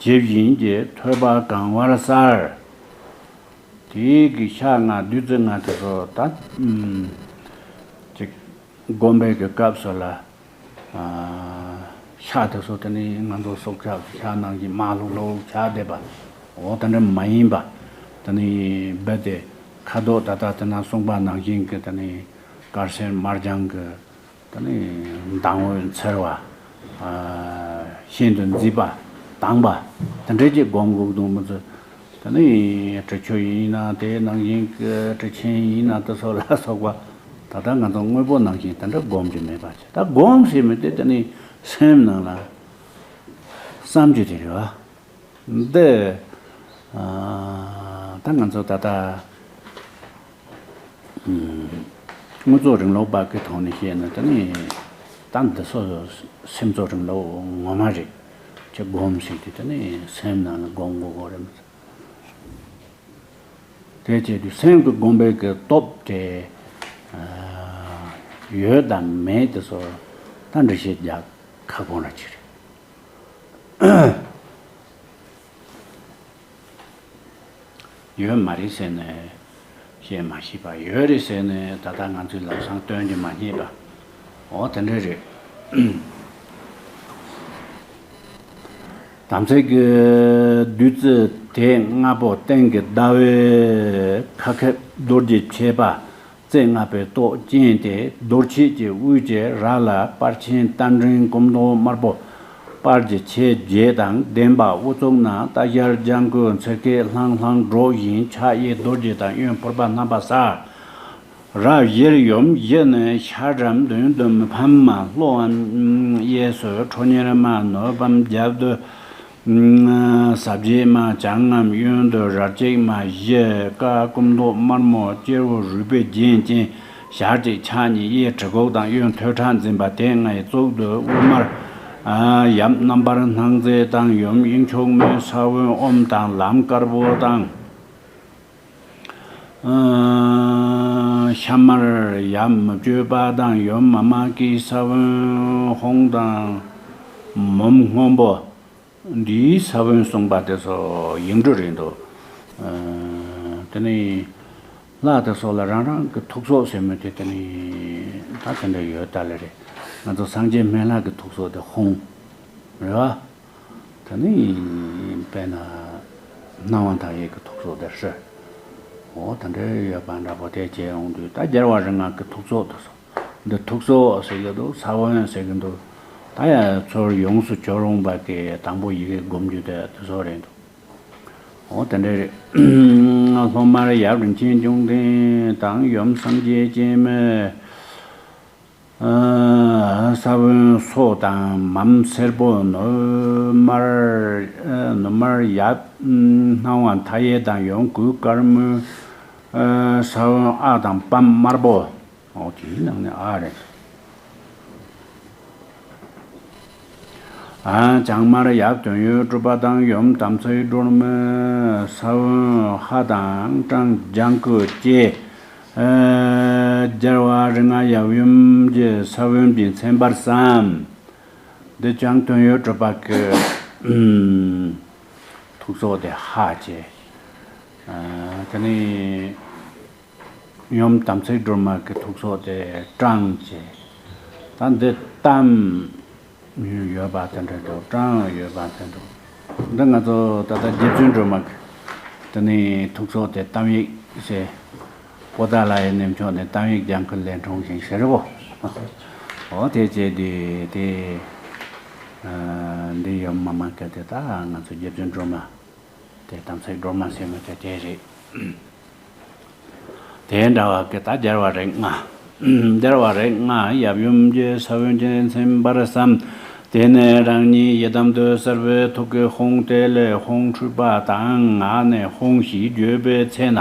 ཇི་བཞིན་གྱི་ཐོད་པ་གང་བར་གསལ། དེའི་གི་ཤ་ལྔ་བདུད་རྩི་ལྔ་དེ་ཚོ་ད་ཅིག་སྒོམ་པའི་གི་སྐབས་སུ་ལ། ཤ་དེ་ཚོ་དེ་ནི་ང་ཚོ་སྲོག་ཆགས་ཤ་ནང་བཞིན་མ་ལྷུག་ལྷུག་ཆགས་བསྡད་པ། འོ་དེ་འདྲ་མ་ཡིན་པ། དེ་ནི་རྦད་དེ་ཁ་དོག་ད་ལྟ་དེ་ན་གསུངས་པ་ནང་བཞིན་གྱི་དེ་ནི་དཀར་སེར་དམར་ལྗང་གི། དེ་ནི་མདངས་འོད་འཚེར་བ། ཤིན་ཏུ་མཛེས་པ། དྭངས་པ། དེ་འདྲ་ཅིག་སྒོམ་དགོས་འདུག་མི་ཚོ། དེ་ནི་དྲི་ཆུ་ཡིན་ན་དེ་ནང་བཞིན་གྱི་དྲི་ཆེན་ཡིན་ན་དེ་ཚོ་ལ་སོགས་པ། ད་ལྟ་ང་ཚོ་དངོས་པོ་ནང་བཞིན་དེ་འདྲ་སྒོམ་རྒྱུ་མེད་པ་ཅིག་ད་སྒོམ་ཟེར་མི་དེ་དེ་ནི་སེམས་ནང་ལ་བསམ་རྒྱུ་དེ་རེད་བ། འདི་ད་ང་ཚོ་ད་ལྟ་དངོས་གཙོ་རིང་ལུགས་པ་གི་ཐོག་ནས་བཤད་ན་དེ་ནི་ད་འདི་ཚོ་སེམས་གཙོ་རིང་ལུགས་ངོ་མ་རེད། ཅེས་སྒོམ་ཟེར་དུས་དེ་ནི་སེམས་ནང་ལ་སྒོམ་དགོས་དགོས་རེད། དེ་བྱས་དུས་སེམས་ཀྱི་སྒོམ་པའི་གི་སྟོབས་དེ་ཡོད་དང་མེད་དེ་ཚོ་ད་འགྲེལ་བཤད་རྒྱག་ཁག་པོ་འདྲ་ཅིག་རེད། ཡོད་མ་རེད་ཟེར་ནས་བཤད་མ་ཤེས་པ། ཡོད་རེད་ཟེར་ནས་ད་ལྟ་ང་ཚོའི་ལམ་སང་སྟོན་གྱི་མ་རྙེད་པ། འོ་དེ་འདྲ་རེད། དམ་ཚིག་གི་བདུད་རྩི་དེ་ལྔ་པོ་སྟེང་གི་ཟླ་བའི་ཁ་ཁེབས་རྡོ་རྗེ་ཕྱེད་པ། རྩེ་ལྔ་པའི་ཏོག་ཅན་ཏེ་རྡོ་རྗེ་ཀྱི་དབུས་ཀྱི་ར་ལ་པར་ཆེན་རྟ་མགྲིན་སྐུ་མདོག་དམར་པོ། པར་གྱི་ཆས་བརྒྱད་དང་ལྡན་པ་དབུ་གཙུག་ན་རྟ་ཞལ་ལྗང་གུ་མཚེར་ཁའི་ལྷང་ལྷང་སྒྲོག་བཞིན་ཕྱག་གཡས་རྡོ་རྗེ་དང་གཡོན་ཕུར་པ་བསྣམས་པ་གསལ། རབ་བཞིར་ཡུམ་བཞི་ནི་ཤར་རམ་མདུན་དུ་མི་ཕམ་མ། ལྷོའམ་གཡས་སུ་ཁྲོ་གཉེར་མ། ནུབ་བམ་རྒྱབ་ཏུ་ཟབ་རྒྱས་མ། བྱང་ངམ་གཡོན་དུ་རལ་གཅིག་མ། བཞི་ཀ་སྐུ་མདོག་དམར་མོ། སྤྱི་བོ་རུས་པའི་རྒྱན་ཅན། ཞལ་གཅིག་ཕྱག་གཉིས་གཡས་གྲི་གུག་དང་གཡོན་ཐོད་ཁྲག་འཛིན་པ། དེ་ལྔའི་གཙུག་ཏུ་དབུ་དམར། ཡབ་རྣམ་པར་སྣང་མཛད་དང་ཡུམ་དབྱིངས་ཕྱུག་མོའི་ས་བོན་ཨོམ་དང་ལམ་དཀར་པོ་དང་། ཤ་དམར་ཡབ་མི་བསྐྱོད་པ་དང་ཡུམ་མཱ་མ་ཀཱིའི་ས་བོན་ཧཱུྃ་དང་མུམ་སྔོན་པོ། འདིའི་ས་བོན་གསུངས་པ་དེ་ཚོ་ཡིག་འབྲུ་རེད་འདུག་དེ་ནས་ལྷ་དེ་ཚོ་ལ་རང་རང་གི་ཐུགས་སྲོག་ཟེར་མི་དེ་དེ་ནས་ད་དེ་འདྲ་ཡོད་ད་ལེ་རེད། ང་ཚོ་སངས་རྒྱས་སྨན་བླ་གི་ཐུགས་སྲོག་དེ་ཧཱུྃ་རེད་བ། དེ་ནས་དཔེར་ན་སྣང་བ་མཐའ་ཡས་ཀྱི་ཐུགས་སྲོག་དེ་ཧྲཱིཿ་འོ་དེ་འདྲ་ཡོད་པ་འདྲ་པོ་དེ་བྱས་ཡོང་དུས་ད་རྒྱལ་བ་རིགས་ལྔ་གི་ཐུགས་སྲོག་དེ་ཚོ། འདི་ཐུགས་སྲོག་ཟེར་གི་འདུག་ས་བོན་ཟེར་གི་འདུག་ད་ཡ་ཚུར་ཡོངས་སུ་གྱུར་འོང་པ་གི་དང་པོ་ཡི་གེ་སྒོམ་རྒྱུ་དེ་དེ་ཚོ་རེད་འདུག་འོ་དེ་འདྲ་རེད། སློབ་མར་ཡབ་རིན་ཆེན་འབྱུང་ལྡན་དང་ཡུམ་སངས་རྒྱས་སྤྱན་མི། ས་བོན་སོགས་དང་མམ་སེར་པོ་ནུ་མར་ནུ་མར་ཡབ་སྣང་བ་མཐའ་ཡས་དང་ཡུམ་གོས་དཀར་མོའི་ས་བོན་ཨ་དང་པམ་དམར་པོ། འོ་དེའི་ནང་ནས་ཨ་རེད། ཨ་བྱང་དམར་ཡབ་དོན་ཡོད་གྲུབ་པ་དང་ཡུམ་དམ་ཚིག་སྒྲོལ་མའི་ས་བོན་ཧ་དང་ཀྲང་ལྗང་ཁུ་བཅས། རྒྱལ་བ་རིགས་ལྔ་ཡབ་ཡུམ་གྱི་ས་བོན་གྱིས་མཚན་པར་བསམ། འདི་བྱང་དོན་ཡོད་གྲུབ་པ་གི་ཐུགས་སྲོག་དེ་ཧ་བྱས། དེ་ནས་ཡུམ་དམ་ཚིག་སྒྲོལ་མ་གི་ཐུགས་སྲོག་དེ་ཀྲང་བྱས། ད་འདི་གཏམ་ཡོད་པ་དེ་འདྲ་འདུག་ཀྲང་ཡོད་པ་དེ་འདུག་འདི་ང་ཚོ་ད་ལྟ་རྗེ་བཙུན་སྒྲོལ་མ་གི་དེ་ནས་ཐུགས་སྲོག་དེ་གཏམ་ཡིག་ཟེར། པོ་ཏཱ་ལ་ཡི་གནས་མཆོག་ནས་གཏམ་ཡིག་ལྗང་ཁུ་ལས་འཁྲུངས་ཤིང་ཞེས་རེད་བོ། འོ་དེ་བྱས་དུས་དེ་འདི་ཡོད་མ་མ་སྐད་དེ་ད་ང་ཚོ་རྗེ་བཙུན་སྒྲོལ་མ། དེ་དམ་ཚིག་སྒྲོལ་མ་ཟེར་མི་དེ་དེ་རེད། དེ་འདྲ་བ་གི་ད་རྒྱལ་བ་རིགས་ལྔ། རྒྱལ་བ་རིགས་ལྔ་ཡབ་ཡུམ་གྱི་ས་བོན་གྱིས་མཚན་པར་བསམ། དེ་ནས་རང་ཉིད་ཡི་དམ་དུ་གསལ་བའི་ཐུགས་ཀྱི་ཧཱུྃ་དེ་ལས་ཧཱུྃ་འཕྲོས་པ་དང་ངག་ནས་ཧཱུྃ་ཞེས་བརྗོད་པའི་ཚེ་ན་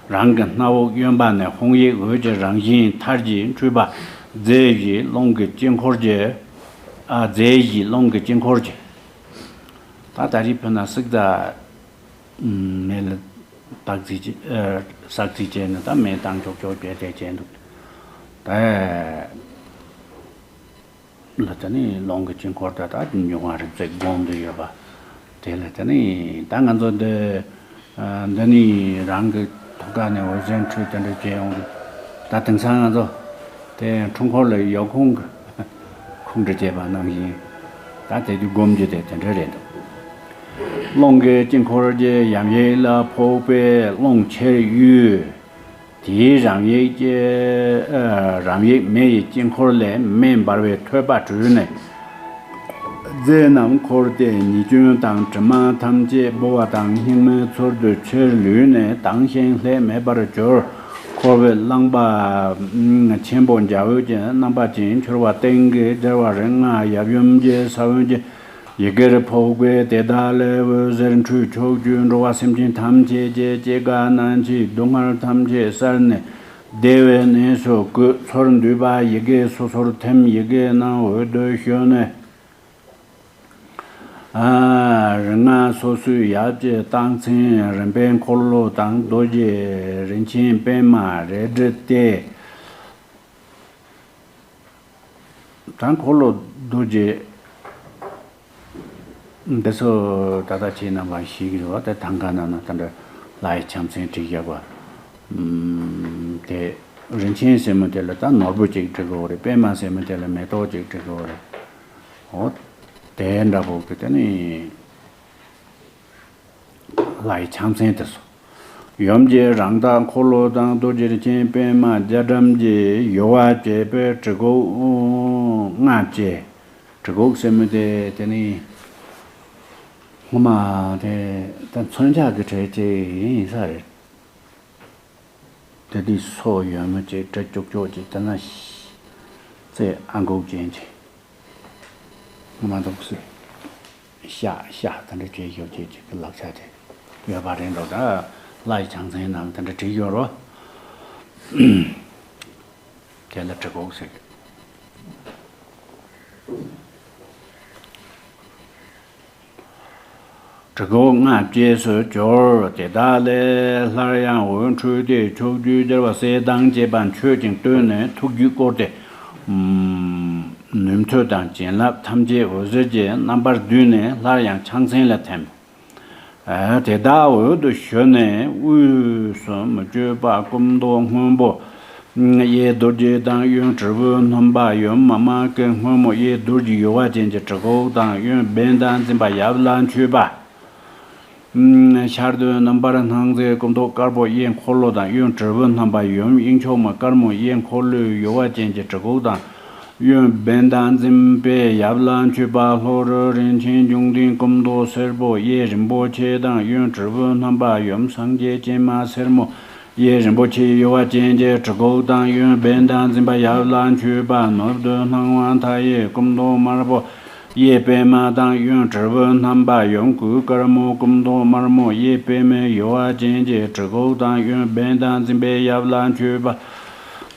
རང་གི་སྣ་བུག་གཡོན་པ་ནས་ཧཱུྃ་ཡིག་འོད་ཀྱི་རང་བཞིན་མཐར་གྱིས་འཕྲོས་པ་རྫས་བཞི་རླུང་གི་དཀྱིལ་འཁོར་གྱི། ཨ་རྫས་བཞི་རླུང་གི་དཀྱིལ་འཁོར་གྱི། ད་ད་རེས་ཕུལ་ན་སིག་ད། མེ་ལ་བཏགས་རྩིས་བྱས། ཨ་བསགས་རྩིས་བྱས་ནས་ད་མེ་བཏང་ཆོག་ཆོག་བྱས་དེ་བྱས་འདུག་ད་ལ་ད་ནི་རླུང་གི་དཀྱིལ་འཁོར་ད་ད་འབྱུང་བ་རིག་རྩལ་སྒོམ་དུ་ཡོད་པ། དེ་ལ་ད་ནི་ད་ང་ཚོ་འདི་ཨ་འདི་ནི་རང་གི་ཐུགས་ཀ་ནས་འོད་ཟེར་འཕྲོས་དེ་འདྲ་བྱས་ཡོང་གི། ད་དེང་སང་ང་ཚོ་དེ་འཁྲུལ་འཁོར་ལ་ཡོད་ཁུངས་ཀྱི། ཁུངས་འདྲི་བྱས་པ་ནང་བཞིན། ད་དེ་དུས་སྒོམ་རྒྱུ་དེ་དེ་འདྲ་རེད་འདུག་རླུང་གི་དཀྱིལ་འཁོར་གྱི་ཡམ་ཡིག་ལ་ཕོག་པས་རླུང་ཆེར་གཡོས། དེའི་རང་ཡིག་ཀྱི་ཨ་རང་ཡིག་མེ་ཡི་དཀྱིལ་འཁོར་ལས་མེ་འབར་བའི་ཐོད་པ་དྲུད་ནས། རྫས་རྣམས་འཁོར་ཏེ་ཉེས་སྐྱོན་དང་དྲི་མ་ཐམས་ཅད་ལྦུ་བ་དང་སྙིགས་མའི་ཚུལ་དུ་ཕྱིར་ལུས་ནས་དྭངས་ཤིང་ལྷད་མེད་པར་གྱུར། འཁོར་བའི་རླངས་པ་ཆེན་པོ་འཇའ་འོད་ཀྱི་རྣམ་པ་ཅན་འཕྱུར་བ་སྟེང་གི་རྒྱལ་བ་རིགས་ལྔ་ཡབ་ཡུམ་གྱི་ས་བོན་གྱི་ཡི་གེར་ཕོག་པས། དེ་དག་ལས་འོད་ཟེར་འཕྲོས་ཕྱོགས་བཅུའི་འགྲོ་བ་སེམས་ཅན་ཐམས་ཅད་ཀྱི་སྐྱེ་རྒ་ན་འཆིའི་སྡུག་བསྔལ་ཐམས་ཅད་བསལ་ནས། བདེ་བའི་གནས་སུ་བཀོད། ཚུར་འདུས་པ་ཡི་གེ་སོ་སོར་ཐིམ། ཡི་གེ་རྣམས་འོད་དུ་ཞུ་ནས། ཨ་རིགས་ལྔ་སོ་སོའི་ཡབ་ཀྱི་རྟགས་མཚན་རིམ་པས་འཁོར་ལོ་དང་རྡོ་རྗེ་རིན་ཆེན་པདྨ་རལ་གྲི་སྟེ། ད་འཁོར་ལོ་རྡོ་རྗེ་འདི་ཚོ་ད་ལྟ་ཁྱེད་རྣམ་པ་ཤེས་ཀྱི་རེད་བ། དེ་ཐང་ག་ནང་ན་ད་འདྲ་ལྷ་ཡི་ཕྱག་མཚན་བྲིས་བཞག་པ། ཨམ་དེ་རིན་ཆེན་ཟེར་མི་དེ་ལ་ད་ནོར་བུ་གཅིག་བྲི་དགོས་རེད། པདྨ་ཟེར་མི་དེ་ལ་མེ་ཏོག་གཅིག་བྲི་དགོས་རེད། འོ་དེ་འདྲ་པོ་གི་དེ་ནི། ལྷ་ཡི་ཕྱག་མཚན་དེ་སོ། ཡུམ་གྱི་རང་རྟགས་འཁོར་ལོ་དང་རྡོ་རྗེ་རིན་ཆེན་པདྨ་རྒྱ་གྲམ་གྱི་ཡུ་བ་བཅས་པའི་གྲི་གུག་ལྔ་བཅས། གྲི་གུག་ཟེར་མི་དེ་དེ་ནི་སྔོན་མ་དེ་ད་མཚོན་ཆ་གི་གྲས་ཅིག་ཡིན་ས་རེད། དེ་དུས་སོ་ཡོད་མི་ཅིག་གྲི་ལྕོག་ལྕོག་ཅིག་དེ་ན་རྩེ་ཨ་འགུག་ཅན་ཅིག་མ་གཏོགས་སུ། ཤ་ཤ་དེ་འདྲ་བྱས་ཡོད་ཅེས་ཅིག་གི་ལག་ཆ་དེ་ཡོད་པ་རེད་འགྲོ། ད་ལྷ་ཡི་ཕྱག་མཚན་ནང་དེ་འདྲ་བྲིས་ཡོད་རོ། དེ་ལ་གྲི་གུག་ཟེར། གྲི་གུག་ལྔ་བཅས་སུ་གྱུར། དེ་དག་ལས་སླར་ཡང་འོད་འཕྲོས་ཏེ་ཕྱོགས་བཅུའི་རྒྱལ་བ་སྲས་དང་བཅས་པ་མཆོད་ཅིང་བསྟོད་ནས་ཐུགས་རྒྱུད་བསྐོར་ཏེ། ཨུམ། ནུས་མཐུ་དང་བྱིན་རླབས་ཐམས་ཅད་འོད་ཟེར་གྱི་རྣམ་པར་བསྡུས་ནས་སླར་ཡང་ཕྱག་མཚན་ལ་ཐིམ། ཨ་དེ་དག་འོད་དུ་ཞུ་ནས་དབུས་སུ་མི་བསྐྱོད་པ་སྐུ་མདོག་སྔོན་པོ། གཡས་རྡོ་རྗེ་དང་གཡོན་དྲིལ་བུ་སྣམ་པ་ཡུམ་མ་མ་ཀི་སྔོན་མོ། གཡས་རྡོ་རྗེ་ཡུ་བ་ཅན་གྱི་གྲི་གུག་དང་གཡོན་བེན་དང་འཛིན་པ་ཡབ་ལ་མཆོད་པ། ཤར་དུ་རྣམ་པར་སྣང་མཛད་སྐུ་མདོག་དཀར་པོ། གཡས་འཁོར་ལོ་དང་གཡོན་དྲིལ་བུ་སྣམ་པ་ཡུམ་དབྱིངས་ཕྱུག་མ་དཀར་མོ། གཡས་འཁོར་ལོའི་ཡུ་བ་ཅན་གྱི་གྲི་གུག་དང་ གཡོན་བན་དང་འཛིན་པའི་ཡབ་ལ་མཆོད་པ། ལྷོ་རི་རིན་ཆེན་འབྱུང་ལྡན་སྐུ་མདོག་སེར་པོ། གཡས་རིན་པོ་ཆེ་དང་གཡོན་དྲིལ་བུ་བསྣམས་པ། གཡོན་སངས་རྒྱས་སྤྱན་མ་སེར་མོ། གཡས་རིན་པོ་ཆེའི་ཡུ་བ་ཅན་གྱི་གྲི་གུག་དང་། གཡོན་བན་དང་འཛིན་པ་ཡབ་ལ་མཆོད་པ། ནོར་བུ་སྣང་བ་མཐའ་ཡས་སྐུ་མདོག་དམར་པོ། གཡས་པད་མ་དང་གཡོན་དྲིལ་བུ་བསྣམས་པ། གཡོན་གོས་དཀར་མོ་སྐུ་མདོག་དམར་མོ། གཡས་པད་མའི་ཡུ་བ་ཅན་གྱི་གྲི་གུག་དང་། གཡོན་བན་དང་འཛིན་པའི་ཡབ་ལ་མཆོད་པ།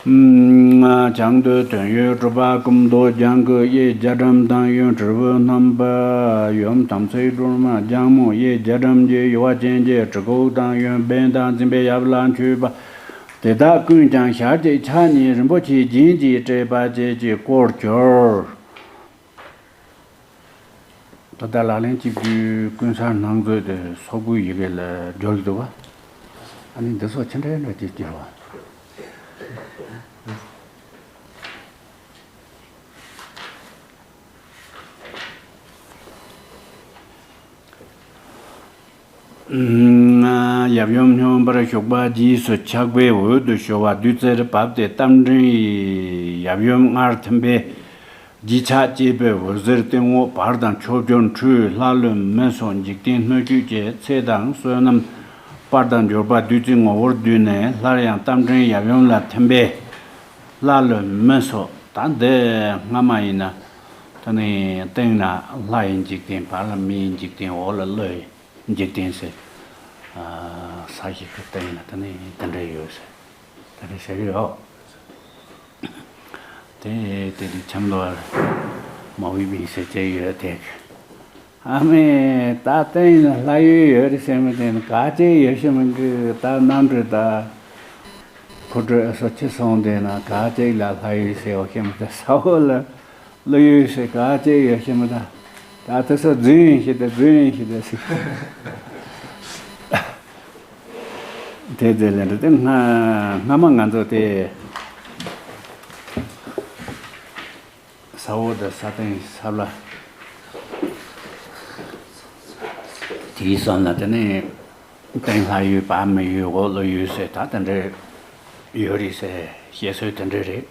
བྱང་དུ་དོན་ཡོད་གྲུབ་པ་སྐུ་མདོག་ལྗང་གུ། གཡས་རྒྱ་གྲམ་དང་གཡོན་དྲིལ་བུ་བསྣམས་པ། གཡོན་དམ་ཚིག་སྒྲོལ་མ་ལྗང་མོ། གཡས་རྒྱ་གྲམ་གྱི་ཡུ་བ་ཅན་གྱི་གྲི་གུག་དང་། གཡོན་བན་དང་འཛིན་པའི་ཡབ་ལ་མཆོད་པ། དེ་དག་ཀུན་ཀྱང་ཞལ་གཅིག་ཕྱག་གཉིས་རིན་པོ་ཆེའི་རྒྱན་གྱིས་སྤྲས་པ་བཅས་ཀྱིས་བསྐོར་གྱུར། ད་ལྟ་ལག་ལེན་གཅིག་བརྒྱུད་ཀུན་གསལ་སྣང་མཛོད་དེ་སོག་པོའི་ཡི་གེ་ལ་བསྒྱུར་གྱི་འདུག་ག་ཨ་ནི་འདི་ཚོ་ཅི་འདྲའི་འདྲ་ཅིག་བསྒྱུར་བ། ཡབ་ཡུམ་སྙོམས་པར་ཞུགས་པ། རྗེས་སུ་ཆགས་པའི་འོད་དུ་ཞུ་བ་བདུད་རྩིར་བབས་ཏེ་རྟ་མགྲིན་ཡབ་ཡུམ་ལྔར་ཐིམ་པས། རྗེས་ཆགས་བཅས་པའི་འོད་ཟེར་སྟེང་འོག་བར་དང་ཕྱོགས་བཅུར་འཕྲོས། ལྷ་ཀླུ་མི་སོགས་འཇིག་རྟེན་སྣོད་བཅུད་ཀྱི་ཚེ་དང་བསོད་ནམས་དཔལ་དང་འབྱོར་པ་བདུད་རྩིའི་ངོ་བོར་བསྡུས་ནས། སླར་ཡང་རྟ་མགྲིན་ཡབ་ཡུམ་ལ་ཐིམ་པས། ལྷ་ཀླུ་མི་སོགས། ད་འདི་སྔ་མ་ཡིན་ན་ད་ནི་སྟེང་ན་ལྷ་ཡི་འཇིག་རྟེན། བར་ལ་མི་ཡི་འཇིག་རྟེན། འོག་ལ་ཀླུ་ཡི་འཇིག་རྟེན་ཟེར། ས་གཞི་གི་སྟེང་ན་ད་ནི་དེ་འདྲ་ཡོད་ཟེར། དེ་འདྲ་ཟེར་གི་ཡོད། དེ་དེ་དུས་ཆམ་ལོར་མ་བི་བི་ཟེར་བྱས་ཡོད་དེ། ཨ་མས། ད་སྟེང་ན་ལྷ་ཡུལ་ཡོད་རེད་ཟེར་མི་དེ་ནི་ག་ཅེ་ཡོད་ཤི་མི་གི་ད་གནམ་གྲུ་ད་ཁོ་གྲུ་ཨེ་སོ་ཆི་སོང་དེ་ན་ག་ཅེ་ལ་ལྷ་ཡུལ་ཟེར་བ་ཤི་མི་དེ་ས་འོག་ལ་ལྷ་ཡུལ་ཟེར་ག་ཅེ་ཡོད་ཤི་མི་ད་ད་དེ་ས་རྫུན་ཡིན་ཤི་དེ་རྫུན་ཡིན་ཤི་དེ་ཟེར། དེ་དེ་ལས་འདྲ་དེ་སྔ་སྔ་མ་ང་ཚོ་དེ། ས་འོག་དང་ས་སྟེང་ས་བླ། དེའི་བསམ་ན་དེ་ནས་སྟེང་ལྷ་ཡུལ། བར་མི་ཡུལ། འོག་ཀླུ་ཡུལ་ཟེར་ད་དེ་འདྲ་ཡོད་རེད་ཟེར། བཤད་སྲོལ་དེ་འདྲ་རེད།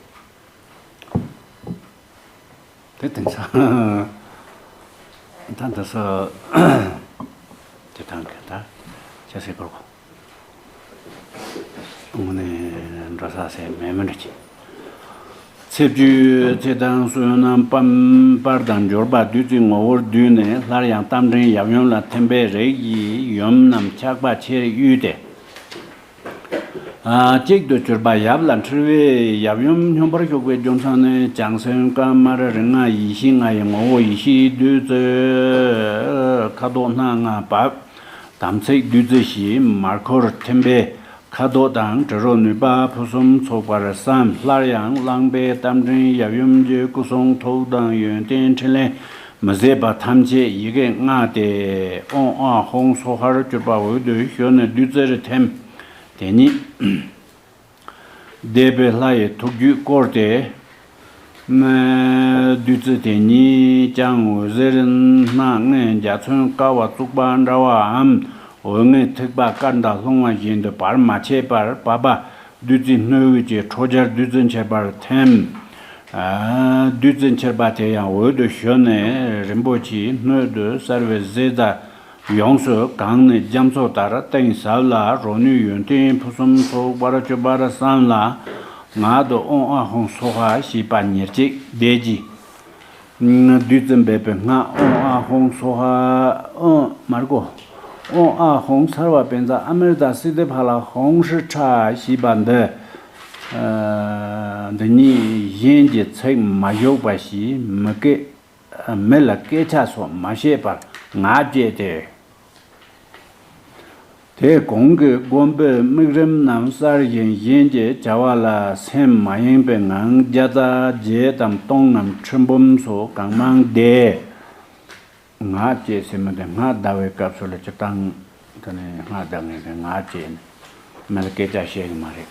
དེ་དེང་སང་ད་འདི་ཚོ་དེ་དང་གི་ད་ཆ་སེ་སྐོར་གོ། དངོས་གནས་འགྲོ་ས་ཟེར་མེད་མི་འདྲ་ཅིག་ཚེ་བཅུའི་ཚེ་དང་བསོད་ནམས་དཔལ་དང་འབྱོར་པ་བདུད་རྩིའི་ངོ་བོར་བསྡུས་ནས། སླར་ཡང་རྟ་མགྲིན་ཡབ་ཡུམ་ལ་ཐིམ་པས་རིགས་ཀྱི་ཡུམ་རྣམས་ཆགས་པ་ཆེར་གཡོས་ཏེ། གཅིག་ཏུ་གྱུར་པ་ཡབ་ལ་འཁྲིལ་བས། ཡབ་ཡུམ་སྙོམས་པར་ཞུགས་པའི་རྒྱུ་མཚན་ནི། བྱང་སེམས་དཀར་དམར་རིགས་ལྔ་ཡེ་ཤེས་ལྔ་ཡི་ངོ་བོ་ཡེ་ཤེས་བདུད་རྩི། ཁ་དོག་སྣ་ལྔ་བབས། དམ་ཚིག་བདུད་རྩི་ཞེས་མར་ཁུར་ཐིམ་པས། ཁ་དོག་དང་དྲི་རོ་ནུས་པ་ཕུན་སུམ་ཚོགས་པར་བསམ། སླར་ཡང་གླང་པོའི་རྟ་མགྲིན་ཡབ་ཡུམ་གྱི་སྐུ་གསུང་ཐུགས་དང་ཡོན་ཏན་ཕྲིན་ལས་མི་ཟད་པ་ཐམས་ཅད་ཡི་གེ་ལྔ་སྟེ། ཨོཾ་ཨཱཿཧཱུྃ་སྭཱ་ཧཱར་གྱུར་པ་འོད་དུ་ཞུ་ནས་བདུད་རྩིར་ཐིམ། དེ་ཉིད་བཟླས་པའི་ལྷ་ཡི་ཐུགས་རྒྱུད་བསྐོར་ཏེ། བདུད་རྩི་དེ་ཉིད་ཀྱང་འོད་ཟེར་སྣ་ལྔའི་འཇའ་ཚོན་ཀ་བ་བཙུགས་པ་འདྲ་བའམ། འོད་ལྔའི་ཐིགས་པ་སྐར་མདའ་ལྷུང་བ་བཞིན་དུ་བར་མ་ཆད་པར་བབས་པ། བདུད་རྩིའི་སྣོད་འོད་ཀྱི་ཁྲོ་རྒྱལ་བདུད་རྩི་མཆེད་པར་ཐིམ། བདུད་རྩི་མཆེད་པ་དེ་ཡང་འོད་དུ་ཞུ་ནས་རིན་པོ་ཆེའི་སྣོད་དུ་གསལ་བའི་ཟས་དང་། ཡོངས་སུ་གང་ནས་རྒྱ་མཚོ་ལྟར་གཏིང་ཟབ་ལ་རོ་ནུས་ཡོན་ཏན་ཕུན་སུམ་ཚོགས་པར་གྱུར་པར་བསམ་ལ། ངག་ཏུ་ཨོཾ་ཨཱཿཧཱུྃ་སྭཱ་ཧཱ་ཞེས་པ་ཉེར་གཅིག་བཟླས་ཀྱིས། བདུད་རྩི་འབེབས་པའི་སྔགས་ཨོཾ་ཨཱཿཧཱུྃ་སྭཱ་ཧཱ། ཨོཾ་མར་གོ། ཨོཾ་ཨཱཿཧཱུྃ་སརྦ་བཛྲ་ཨ་མྲྀ་ཏ་སིདྡྷི་ཕ་ལ་ཧཱུྃ་ཧྲཱིཿ་ཞེས་པ་འདི། འདི་ཉིད་གཞན་གྱི་ཚིག་མ་ཞུགས་པ་ཞིག་མི་སྐད། མི་ལ་སྐད་ཆ་སོགས་མ་བཤད་པར་ངག་བཅད་དེ། དེ་གོང་གི་མགོན་པོའི་དམིགས་རིམ་རྣམས་གསལ་ཞིང་གཞན་གྱི་བྱ་བ་ལ་སེམས་མ་ཡེངས་པའི་ངང་བརྒྱ་རྩ་བརྒྱད་དམ་སྟོང་རྣམས་ཁྲི་འབུམ་སོགས་གང་མང་བཟླས། ངག་བཅད་ཟེར་མི་དེ་སྔགས་བཟླ་བའི་སྐབས་སུ་ལ་སྤྱིར་བཏང་དེ་ནས་སྔགས་བཟླ་མཁན་གྱི་ངག་བཅད་ནས་མི་ལ་སྐད་ཆ་བཤད་གི་མ་རེད།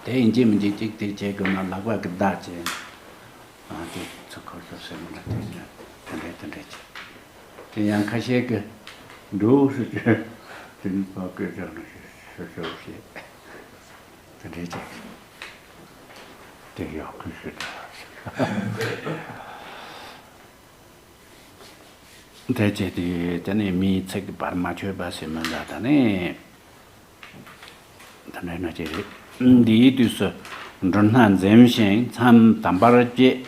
དེ་ཡིན་གཅིག་མིན་གཅིག་གཅིག་དེ་བྱེད་དགོས་ན་ལག་པ་གི་བརྡ་བྱས། ཨ་དེ་ཚོ་ཁོ་ཚོ་སེམས་ལ་དེ་དེ་འདྲས་དེ་འདྲས་བྱས། དེ་ཡང་ཁ་ཤས་ཀྱིས་འགྲོ་ཟེར་གྱི་དེ་ནི་ཕ་སྐད་ཆ་ནི་ཤོད་ཤོད་བཤད་དེ་འདྲས་བྱས། དེ་ཡག་གི་ཤོད་དེ་ དེ་བྱས་ཏེ་དེ་ནས་མིའི་ཚིག་བར་མ་ཆོད་པ་ཟེར་མི་འདྲ་ད་ནི། ད་འདྲ་ན་ཅི་རེད། འདིའི་དུས་སུ་འབྲུ་སྣ་འཛིན་ཞིང་མཚམས་དམ་པར་བཅད།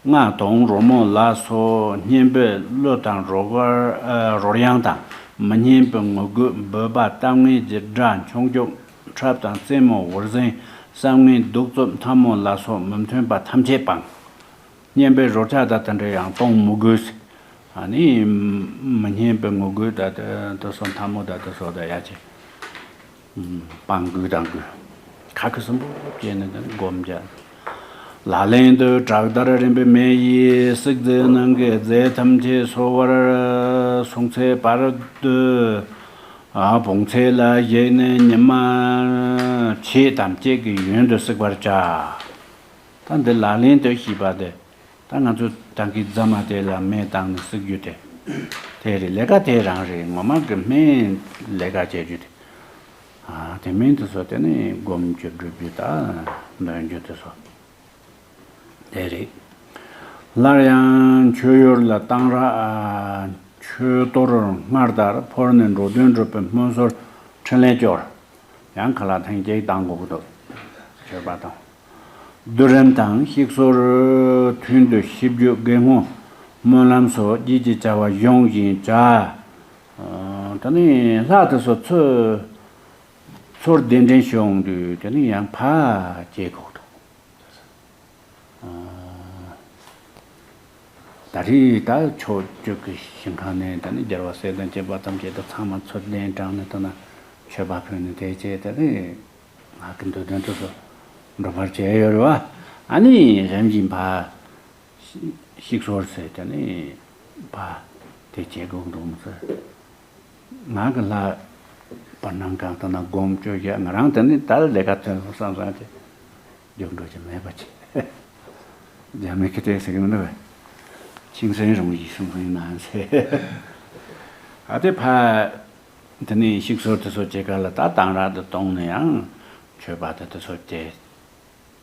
རྔ་དང་རོལ་མོ་ལ་སོགས་སྙན་པའི་གླུ་དང་རོལ་གར་ཨ་རོལ་དབྱངས་དང་མི་སྙན་པའི་ངུ་རྒོད་འབོད་པ་གཏམ་ངན་གྱི་སྒྲ་འཁྱོག་འཁྱོག་འཁྲབ་དང་རྩེད་མོ་འུར་ཟིང་བསམ་ངན་གདུག་རྩུབ་འཐབ་མོ་ལ་སོགས་མི་མཐུན་པ་ཐམས་ཅད་སྤངས། སྙན་པའི་རོལ་ཆ་དང་དེ་འདྲ་ཡང་གཏོང་མི་དགོས། ཨ་ནི་མི་སྙན་པའི་ངུ་རྒོད་དང་དེ་དེ་སོགས་འཐབ་མོ་དང་དེ་སོགས་དང་ཡ་ཆེ། སྤང་དགོས་དང་དགོས། ཁ་ཁུ་སིམ་པོ་བྱས་ནས་དེ་ནི་སྒོམ་བྱ། ལག་ལེན་དུ་དྲག་དར་རིམ་པས་མེ་ཡིས་བསྲེགས་མཛད་ནང་གི་རྫས་ཐམས་ཅད་གསོ་བར་གསུངས་ཚེ་བར་དུ་ཨ་བོང་ཚད་ལ་བཞེས་ནས་ཉི་མ་ཕྱེད་དམ་བཅས་ཀྱི་ཡུན་དུ་བསྲེག་པར་བྱ། ད་འདི་ལག་ལེན་དུ་ཤེས་པ་དེ། ད་ང་ཚོ་ད་གིན་རྫ་མ་དེ་ལ་མེ་བཏང་ནས་བསྲེག་རྒྱུ་དེ། དེ་རེད། ལས་ཀ་དེ་རང་རེད། ངོ་མ་གི་སྨན་ལས་ཀ་བྱེད་རྒྱུ་དེ། ཨ་དེ་མིན་དེ་ཚོ་དེ་ནི་སྒོམ་རྒྱུ་སྒྲུབ་རྒྱུ་དང་འདོན་རྒྱུ་དེ་ཚོ། དེ་རེད། སླར་ཡང་མཆོད་ཡུལ་ལ་གཏང་རག་མཆོད་གཏོར་སྔར་ལྟར་ཕུལ་ནས་འགྲོ་དོན་སྒྲུབ་པའི་སྨོན་གསོལ་འཕྲིན་ལས་སྐྱོར། ཡང་ཁ་ལག་ཐེངས་གཅིག་བཏང་དགོས་ཀྱི་འདུག་མཆོད་པ་དང་། བསྡུ་རིམ་དང་གཤེགས་གསོལ་ཐུན་དུ་ཤིས་བརྗོད་དགེ་བསྔོ་སྨོན་ལམ་སོགས་བགྱིས་ཀྱི་བྱ་བ་གཞུང་བཞིན་བྱ། ཨ་ད་ནི་ལྷ་དེ་ཚོ་ཚུར་ཚུར་གདན་འདྲེན་ཞུ་འོང་དུས་དེ་ནི་ཡང་ཕར་བྱེད་དགོས་འདུག་ད་རེས་ད་ཕྱོགས་བཅུ་གི་ཞིང་ཁམས་ནས་ད་ནི་རྒྱལ་བ་སྲས་དང་བཅས་པ་ཐམས་ཅད་དུ་ཚང་མ་ཚུར་གདན་དྲངས་ནས་ད་ན་མཆོད་པ་ཕུལ་ནས་དེ་བྱས་ད་ནི་ང་གི་འདོད་དོན་དུ་སུ་འགྲུབ་པར་བྱས་ཡོད་རེད་བ། ཨ་ནི་རིམ་བཞིན་ཕར་གཤེགས་གཤེགས་གསོལ་ཟེར་ད་ནི་ཕར་དེ་བྱེད་དགོས་འདུག་མི་ཚེ། ང་གི་ལྷ་བར་སྣང་གང་དུ་ན་སྒོམ་བཅོ་བརྒྱད་ང་རང་དེ་ནི་ད་ལས་ཀ་ཐོན་སོང་བསམ་བསམ་དེ་རྒྱུགས་འགྲོ་གི་མེད་པ་ཅིག་རྒྱ་མི་ཁི་ཏེ་ཟེར་གི་མི་འདུག་བས། ཆིང་སན་རུང་ཡི་སུང་སན་ནན་ཟེར། ཨ་དེ་ཕ་དེ་ནི་གཤེགས་གསོལ་དེ་ཚོ་བྱེད་ག་ལ་ད་གཏང་རག་དེ་གཏོང་ནས་ཡང་མཆོད་པ་དེ་དེ་ཚོ་བྱས།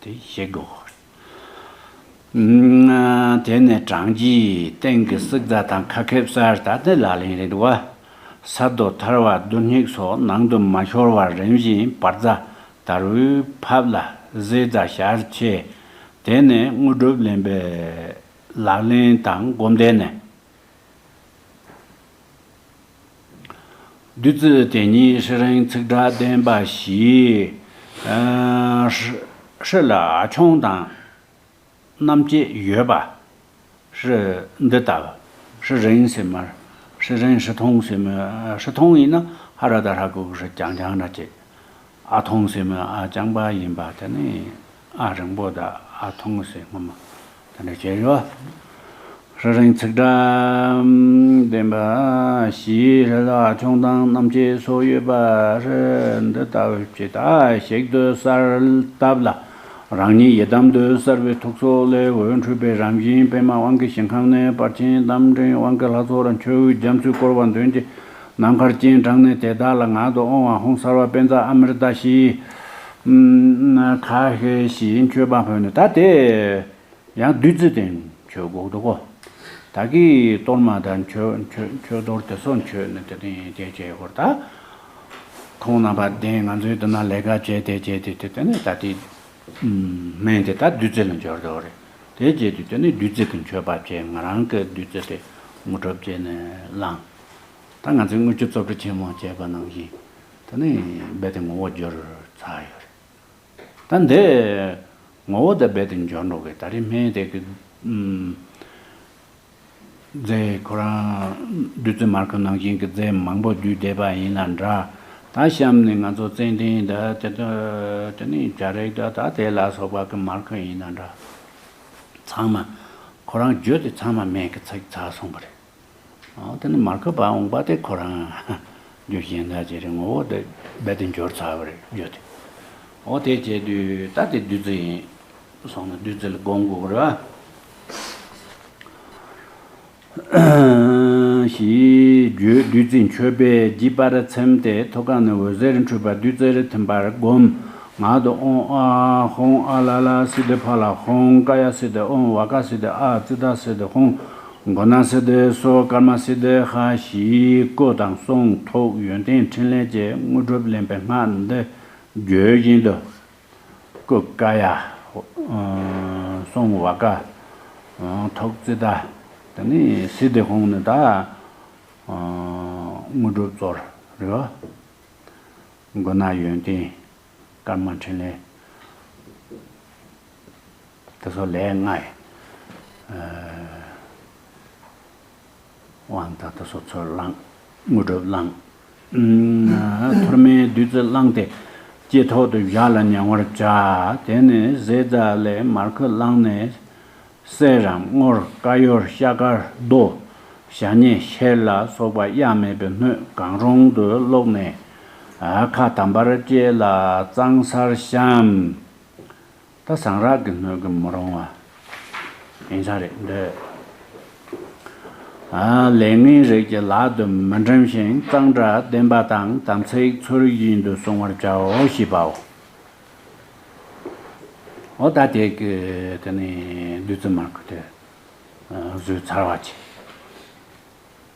དེ་ཞིག་དགོས། དེ་ནས་གྲངས་ཀྱི་སྟེང་གི་སིག་རྫ་དང་ཁ་ཁེབས་སར་ད་དེ་ལག་ལེན་རེད་འདུག་བ། ས་རྡོ་ཐལ་བ་རྡུལ་སྙེག་སོགས་ནང་དུ་མ་ཤོར་བར་རིམ་བཞིན་བར་རྫ་དར་བུས་ཕབ་ལ་ཟས་རྫ་ཞལ་ཕྱེ། དེ་ནས་དངོས་གྲུབ་ལེན་པའི་ལག་ལེན་དང་སྒོམ་བཟླས་ནས། བདུད་རྩི་དེ་ཉིད་ཧྲི་རིང་ཚིག་གྲགས་ལྡན་པ་བཞི། ཧྲི་ཧྲི་ལ་ཨ་ཆུང་དང་རྣམ་བཅད་ཡོད་པ། ཧྲི་འདི་ལྟ་བུ། ཧྲི་རིང་ཟེར་མར། ཧྲི་རིང་ཧྲི་ཐུང་ཟེར་མི། ཧྲི་ཐུང་ཡིན་ན་ཧ་ར་ད་ཧྲ་གུ་གུ་ཧྲི་རྐྱང་རྐྱང་འདྲ་བྱེད། ཨ་ཐུང་ཟེར་མི་ཨ་རྐྱང་པ་ཡིན་པ་དེ་ནི་ཨ་རིང་པོ་དང་ཨ་ཐུང་ཟེར་སྔོན་མ་དེ་འདྲ་བྱས་ཡོད། ཧྲི་རིང་ཚིག་གྲགས་ལྡན་པ་བཞི། ཧྲི་ལ་ཨ་ཆུང་དང་རྣམ་བཅད་སོགས་ཡོད་པ་ཧྲི་འདི་ལྟ་བུ་བྱེད། ད་ཞིག་ཏུ་གསལ་བཏབ་ལ། རང་ཉིད་ཡི་དམ་དུ་གསལ་བའི་ཐུགས་སྲོག་ལས་འོད་འཕྲོས་པའི་རང་བཞིན་པདྨ་དབང་གི་ཞིང་ཁམས་ནས་དཔལ་ཆེན་རྟ་མགྲིན་དབང་གི་ལྷ་ཚོགས་ལ་མཆོད་འོས་རྒྱ་མཚོས་བསྐོར་བ་མདུན་གྱི་ནམ་མཁར་སྤྱན་དྲངས་ནས་དེ་དག་ལ་ངག་ཏུ་ཨོཾ་ཨཱཿཧཱུྃ་སརྦ་པཉྩ་ཨ་མྲྀ་ཏ་ཞེས་ཁ་ཧེ་ཞེས་མཆོད་པ་ཕུལ་ནས། ད་དེ་ཡང་བདུད་རྩི་སྟེང་མཆོད་དགོས་འདུག་གོ། ད་གི་གཏོར་མ་དང་མཆོད་མཆོད་མཆོད་གཏོར་དེ་ཚོ་མཆོད་ནས་དེ་དེ་དེ་བྱས་ཡོད་གོ། ད་ཁོང་རྣམ་པ་དེ་ང་ཚོའི་དེ་ན་ལས་ཀ་བྱས་དེ་བྱས་དེ་དེ་དེ་ནས་ད་དེ་སྨན་དེ་ད་བདུད་རྩི་ལ་འབྱོར་འགྲོ་རེད། དེ་བྱས་དུས་དེ་ནས་བདུད་རྩི་གི་མཆོད་པ་བྱས། ང་རང་གི་བདུད་རྩི་དེ་དངོས་གྲུབ་བྱས་ནས་བླངས། ད་ང་ཚོས་དངུལ་ཆུ་བཙོ་བཀྲུ་ཆེན་མོ་བྱས་པ་ནང་བཞིན་དེ་ནས་རྦད་དེ་ངོ་བོ་འགྱུར་ཚར་ཡོད་རེད། ད་འདི་ངོ་བོ་དེ་རྦད་དེ་འགྱུར་འགྲོ་གི། ད་རེས་སྨན་དེ་གི་ཨུམ། རྫས་ཁོ་རང་བདུད་རྩི་མར་ཁུ་ནང་བཞིན་གྱི་རྫས་མང་པོ་བསྡུས་བསྡད་པ་ཡིན་ན་འདྲ། ད་གཤམ་ནས་ང་ཚོ་ཙན་དན་དང་དེ་དག་དེ་ནས་བྱ་རིགས་དང་ད་དེ་ལ་སོགས་པ་གི་མར་ཁུ་ཡིན་ན་འདྲ། ཚང་མ་ཁོ་རང་རྒྱུ་དེ་ཚང་མ་སྨན་གྱིས་ཚིག་ཚར་སོང་བ་རེད། ཨོ་དེ་ནི་མར་ཁུ་བབས་འོང་པ་དེ་ཁོ་རང་རྒྱུ་གཞན་དག་ཅིག་རེད། ངོ་བོ་དེ་རྦད་དེ་འགྱུར་ཚར་བ་རེད་རྒྱུ་དེ། ཨོ་དེ་བྱས་དུས་ད་དེ་བདུད་རྩི་ཡིན་སོང་ན་བདུད་རྩི་ལ་སྒོམ་དགོས་རེད་བ། ཞེས་བརྗོད། བདུད་རྩི་མཆོད་པས་བརྒྱུད་པར་ཚིམ་སྟེ་ཐུགས་ཀ་ནས་འོད་ཟེར་འཕྲོས་པ་བདུད་རྩིར་ཐིམ་པར་བསྒོམ། ང་དུ་ཨོང་ཨ་ཧོང་ཨ་ལ་ལ་སི་ཏེ་ཕ་ལ་ཧོང་ཀ་ཡ་སི་ཏེ་ཨོང་བ་ཀ་སི་ཏེ་ཨ་ཙི་ད་སི་ཏེ་ཧོང་གོ་ན་སི་ཏེ་སོ་ཀརྨ་སི་ཏེ་ཧ་ཞིག་སྐུ་དང་གསུང་ཐུགས་ཡོན་ཏན་ཕྲིན་ལས་ཀྱི་དངོས་གྲུབ་ལེན་པའི་སྔགས་འདི་བརྗོད་བཞིན་དུ། སྐུ་ཀ་ཡ། གསུང་བ་ཀ། ཐུགས་ཙི་ད། དེ་ནས་སི་ཏེ་ཧོང་ནི་ད། དངོས་གྲུབ་ཚོར་རེད་བ། མགོ་ན་ཡོན་ཏན། སྐར་མ་འཕྲིན་ལས། དེ་ཚོ་ལས་ལྔ་ཡི། དབང་དང་དེ་ཚོ་ཚུར་བླངས། དངོས་གྲུབ་བླངས། ཐོར་མའི་བདུད་རྩི་བླངས་ཏེ། ལྕེ་ཐོག་ཏུ་བཞག་ལ་མྱང་བར་བྱ། དེ་ནས་ཟས་རྫ་ལས་མར་ཁུ་བླངས་ནས། གསེར་རམ་དངུལ་དཀར་ཡོལ་ཤ་དཀར་རྡོ། ཞྭ་སྙེ་ཤེལ་ལ་སོགས་པ་གཡའ་མེད་པའི་སྣོད་གང་རུང་དུ་བླུགས་ནས། ཁ་དམ་པར་བཅས་ལ་གཙང་སར་བཤམས། ད་ཟངས་རག་གི་སྣོད་ཀྱིས་མི་རུང་བ་ཡིན་ས་རེད་འདོད། ལས་ངན་རིགས་ཀྱི་ལག་ཏུ་མི་འགྲིམ་ཞིང་གཙང་སྦྲ་ལྡན་པ་དང་དམ་ཚིག་ཚུལ་བཞིན་དུ་བསྲུང་བར་བྱའོ་ཞེས་པའོ། འོ་ད་དེ་གི་དེ་ནི་བདུད་རྩི་མར་ཁུ་དེ་བཟོས་ཚར་བ་ཅིག